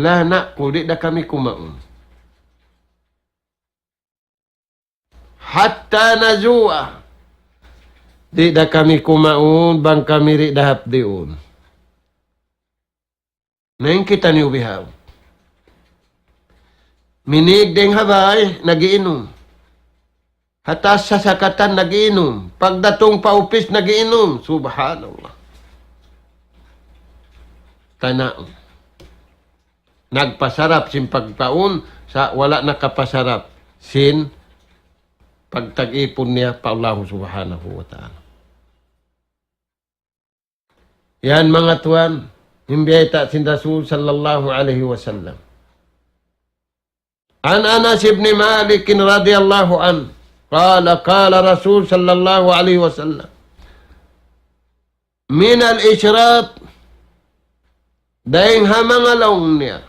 لا نأكل, di' da kami kumaun. حتى نجوع. Di' da kami kumaun, bang kami di' da hapdiun. Na in kitaniyu bihaun. Minig dayn ha bay, nag-iinum. Ha taas sasakatan, nag-iinum. Pagdatung pa upis, nag-iinum. Subhanallah. tanaun. Nagpasarap sin pagkaun, sa' wala' nakapasarap sin pagtag-ipun niya pa Allah Subhanahu wa Ta'ala. Yan, manga tuwan, in biyayta' sin Rasul sallallahu alayhi wasallam. عن أنس بن مالك رضي الله عنه قال قال رسول صلى الله عليه وسلم من الإشراط, dayn ha manga laung niya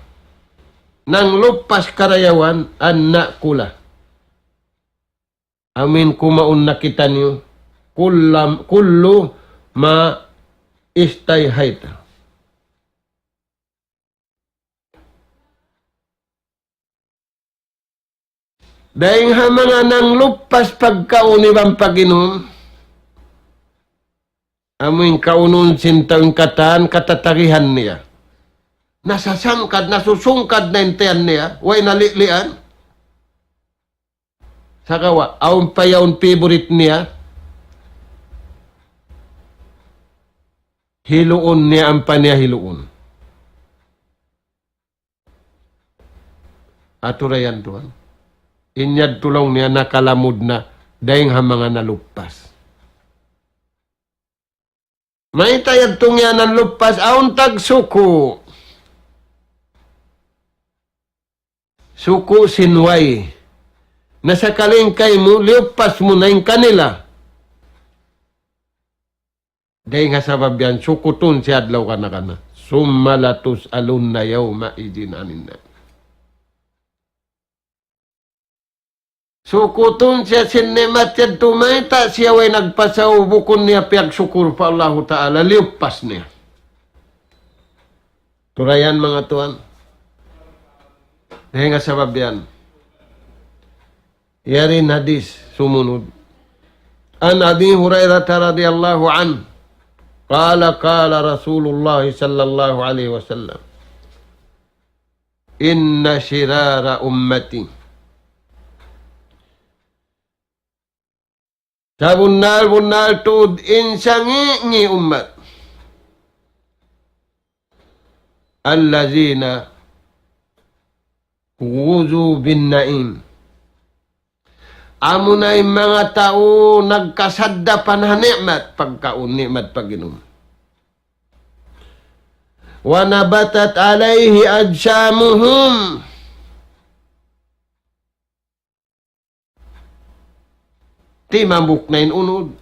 nanglupas karayawan, أن نأكل, amuin kumaun na kitaniyu, كل كل ما اشتهيت. Dayn ha manga nanglupas pagkaun iban pag-inum, amuin kaunun sin tau in katan katatarihan niya. Nasasangkad, nasusungkad na in tiyan niya, way nalilian. Sagawa', awn pa yaun favorite niya. Hiluun niya ampa niya hiluun. Atura yan tuwan. In yadtu laung niya nakalamud na dayn ha manga nalupas. Mayta' yadtu niya nalupas, awn tagsuku'. Suku' sin way. Na sakali in kaymu, liyupas mu na in kanila. Dayn ha sabab yan, sukutun siya adlaw kana-kana. ثم لتسألن يومئذ عن النعيم. Sukutun siya sin ni'mat yadtu, mayta' siya way nagpasaw, bukun niya piyagsukur pa Allahu Ta'ala, liyupas niya. Turayan, manga tuwan. Dayn ha sabab yan. Yari in hadis sumunud. عن أبي هريرة رضي الله عنه قال قال رسول الله صلى الله عليه وسلم إن شرار أمتي. Sabunnal-bunnal tuud in sangi'-ngi' ummat. الذين غزوا بالنعيم. Amuna in manga tau nagkasaddapan ha ni'mat pagkaun, ni'mat pag-inum. ونبتت عليه أجسامهم. Timambuk na in unud.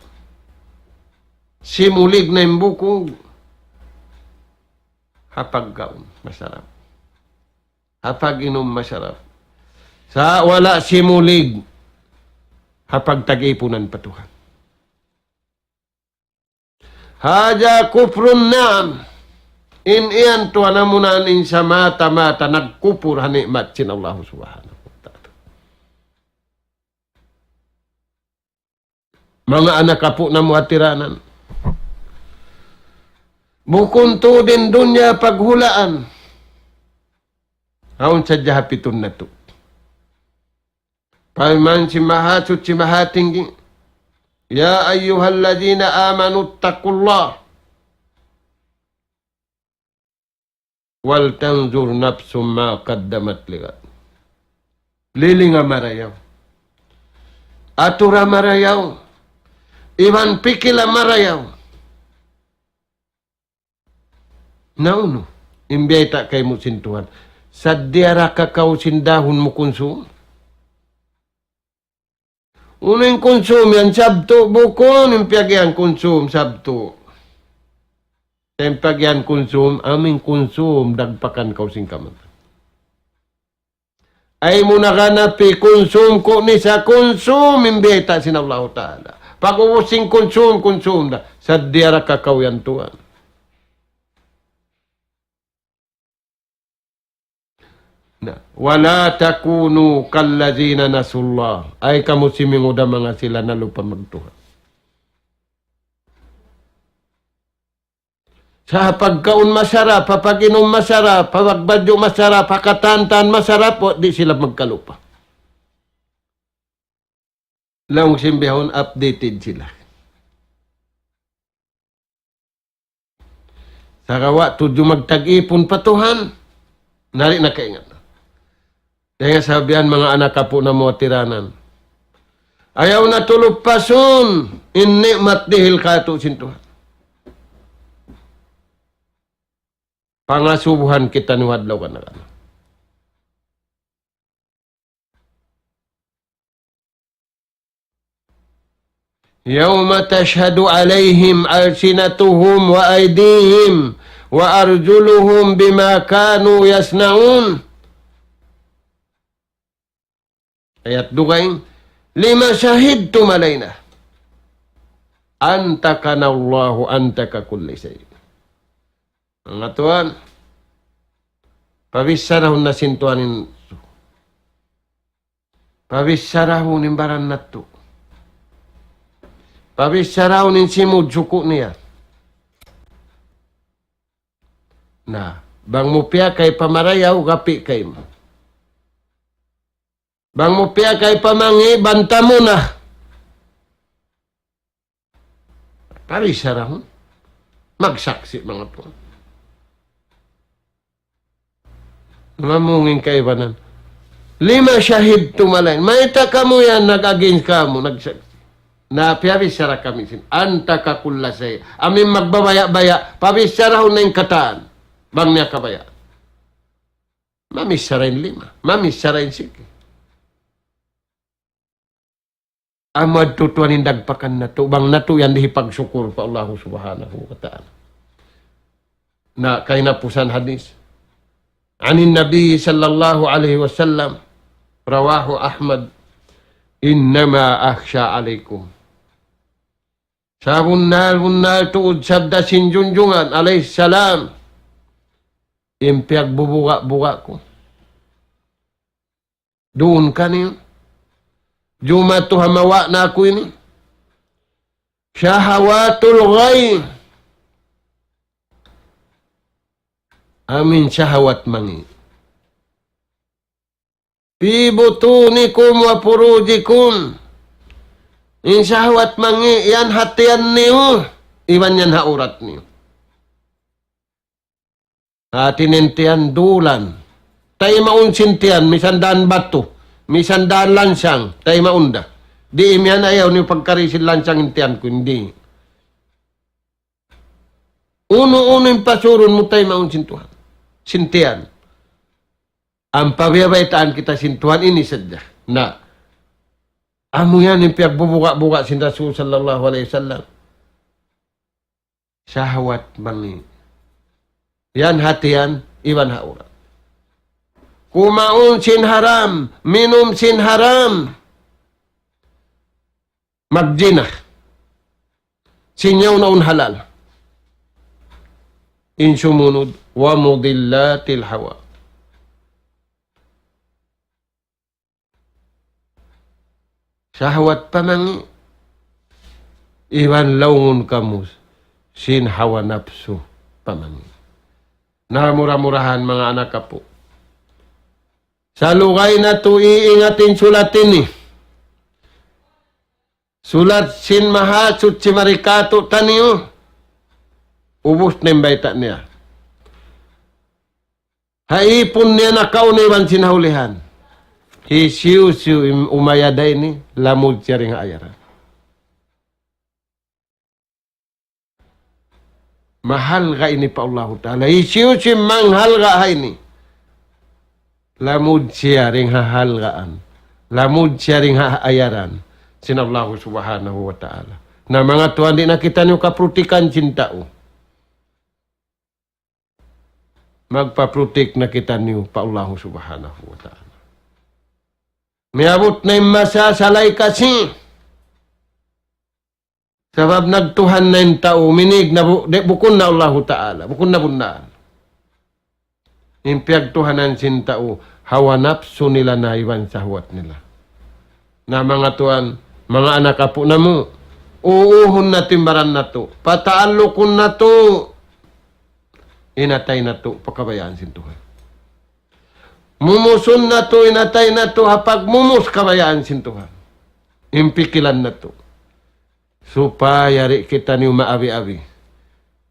Simulig na in bukug. Ha pagkaun, masarap. Ha pag-inum, masarap. Sa' wala' simulig ha pagtag-ipunan pa Tuhan. هذا كفر النعم. In yan tuwan amuna in samata-mata nagkupur ha ni'mat sin Allah Subhanahu wa Ta'ala. Manga anak apu' namu' ha tiranan. Bukun tuud in dunya paghulaan. Awn sadja ha pitun natu'. Parman sin Mahasuchi Mahatinggi, يا أيها الذين آمنوا اتقوا الله ولتنظر نفس ما قدمت لغد. Lilinga marayaw. Atura marayaw. Iban pikila marayaw. Na unu, in biyayta' kaymu sin Tuhan. Saddiya ra ka kaw sin dahun mu kunsum? Unu in kunsum yan, sabtu', bukun in piyag-iyan kunsum, sabtu'. In piyag-iyan kunsum, amu in kunsum, dagpakan kaw sin kamatay. Ay mu na ganapi kunsum, ku ni sa kunsum, in biyayta' sin Allahu Ta'ala. Pag-ubus sin kunsum, kunsum da. Saddiya ra ka kaw yan tuwan. Na, ولا تكونوا كالذين نسوا الله. Ay kamu simingud ha manga sila nalupa mag-Tuhan. Sa' ha pagkaun masarap, ha pag-inum masarap, ha pagbadju' masarap, ha katantan masarap, wa, di' sila magkalupa. Laung sin bihun, updated sila. Sagawa' tudju magtag-ipun pa Tuhan, nari na kaingat. Dayn ha sabihan manga anak apu' namu' ha tiranan. Ayaw natu' lupasun in ni'mat dihil kātu' sin Tuhan. Pangasubuhan kitaniyu adlaw kana-kana. يوم تشهد عليهم ألسنتهم وأيديهم وأرجلهم بما كانوا يصنعون. Ayat dugaing, لم شهدتم علينا أنطقنا الله أنطق كل شيء. Manga tuwan, pabissarahun na sin Tuhan in, pabissarahun in baran natu'. Pabissarahun in simud suku' niya. Na, bang mu piyakay pamarayaw, gapi' kaymu. Bang mu piyakay pamangi', banta mu na. Pabissarahun. Magsaksi' manga tuwan. Mamung in kaibanan. لم شهدتم علينا. Mayta' kamu yan nag-against kamu, nagsaksi'. Na piyabissara kami sin. أنطق كل شيء. Amu in magbabaya'-baya', pabissarahun na in katan. Bang niya kabaya'. Mamissara in lima. Mamissara in siki. Amu yadtu tuwan in dagpakan natu', bang natu' yan di' hipagsukur pa Allahu Subhanahu wa Ta'ala. Na kahinapusan hadis. عن النبي صلى الله عليه وسلم، رواه أحمد، إنما أخشى عليكم. Sabunnal-bunnal tuud sabda sin Junjungan alayhi salam, in piyagbubuga'-buga' ku. Duun kaniyu. Jumatu ha mawa' na aku ini. شهوات الغي. Amu in sahawat mangi'. في بطونكم وفروجكم. In sahawat mangi' yan ha tiyan niyu, iban yan ha urat niyu. Hati niya in tiyan dulan. Taymaun sin tiyan, misan dān batu, misan dān lansang, taymaun da. Di' imiyan ayaw niyu pagkari sin lansang in tiyan ku, di'. Unu-unu in pasurun mu taymaun sin Tuhan. Sin tiyan. Ampa biyabaytaan kita sin Tuhan ini sadja. Na, amu yan in piyagbubuga'-buga' sin Rasul sallallahu alayhi wasallam. Sahawat mangi'. Yan ha tiyan, iban ha urat. Kumaun sin haram, minum sin haram. Magjina. Sin yaun-yaun halal. In sumunud, ومضلات الهوى. Sahawat pamangi', iban laungun kamu sin hawa napsu pamangi'. Na mura-murahan manga anak apu'. Salugay natu' iingat in sulat ini. Sulat sin Mahasuchi mari kātu'niyu. Ubus na in bayta' niya. Ha ipun niya nakauna iban sin ha ulihan. Hisiyu-siyu in umayad ha ini, lamud siya dayn ha ayaran. Mahalga' ini pa Allahu Ta'ala. Hisiyu-siyu in manghalga' ha ini, lamud siya dayn ha halgaan. Lamud siya dayn ha ayaran sin Allahu Subhanahu wa Ta'ala. Na manga tuwan, di' na kitaniyu kaprutikan sin tau. Magpa-protect na kitaniyu pa Allahu Subhanahu wa Ta'ala. Miyabut na in masa salay kasi. Sabab nagtuhan na in tau, minig na bu-, di', bukun na Allahu Ta'ala, bukun na bunnal. In piyagtuhanan sin tau, hawa napsu nila na iban sahwat nila. Na manga tuwan, manga anak apu' namu', uuhun natu' in baran natu', pataallukun natu' in atay natu' pa kabayaan sin Tuhan. Mumusun natu' in atay natu' ha pagmumus kabayaan sin Tuhan. In pikilan natu'. Supaya di' kitaniyu maabi-abi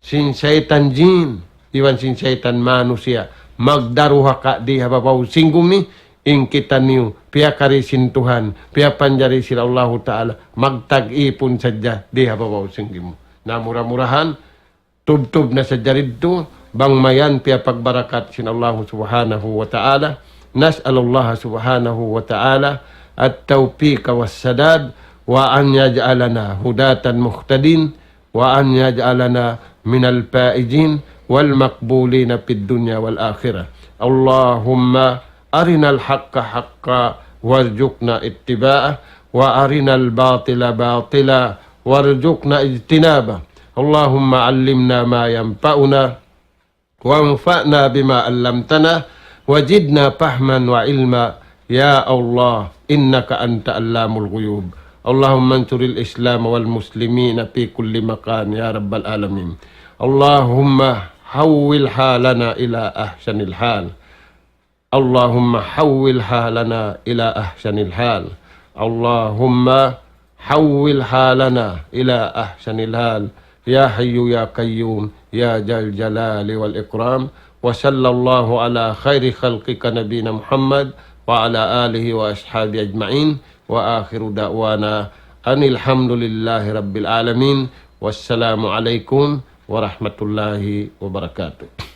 sin saytan jin, iban sin saytan manusiya', magdaruhaka di ha babaw sin gumi, in kitaniyu, piyakari sin Tuhan, piyapanjari sin Allahu Ta'ala, magtag-ipun sadja di ha babaw sin gumi. Na mura-murahan, tubtub na sadja didtu, bang mayan piyapagbarakat sin Allahu Subhanahu wa Ta'ala. نسأل الله سبحانه وتعالى التوفيق والسداد، وأن يجعلنا هداة مهتدين، وأن يجعلنا من الفائزين والمقبولين في الدنيا والآخرة. اللهم أرنا الحق حقا وارزقنا اتباعه، وأرنا الباطل باطلا وارزقنا اجتنابه. اللهم علمنا ما ينفعنا، وانفعنا بما علمتنا، وزدنا فهما وعلما، يا الله، إنك أنت علام الغيوب. اللهم انصر الإسلام والمسلمين في كل مكان يا رب العالمين. اللهم حول حالنا إلى أحسن الحال. اللهم حول حالنا إلى أحسن الحال. اللهم حول حالنا إلى أحسن الحال. يا حي يا قيوم يا ذا الجلال والإكرام. وصلى الله على خير خلقك نبينا محمد وعلى آله وأصحابه أجمعين. وآخر دعوانا أن الحمد لله رب العالمين. والسلام عليكم ورحمة الله وبركاته.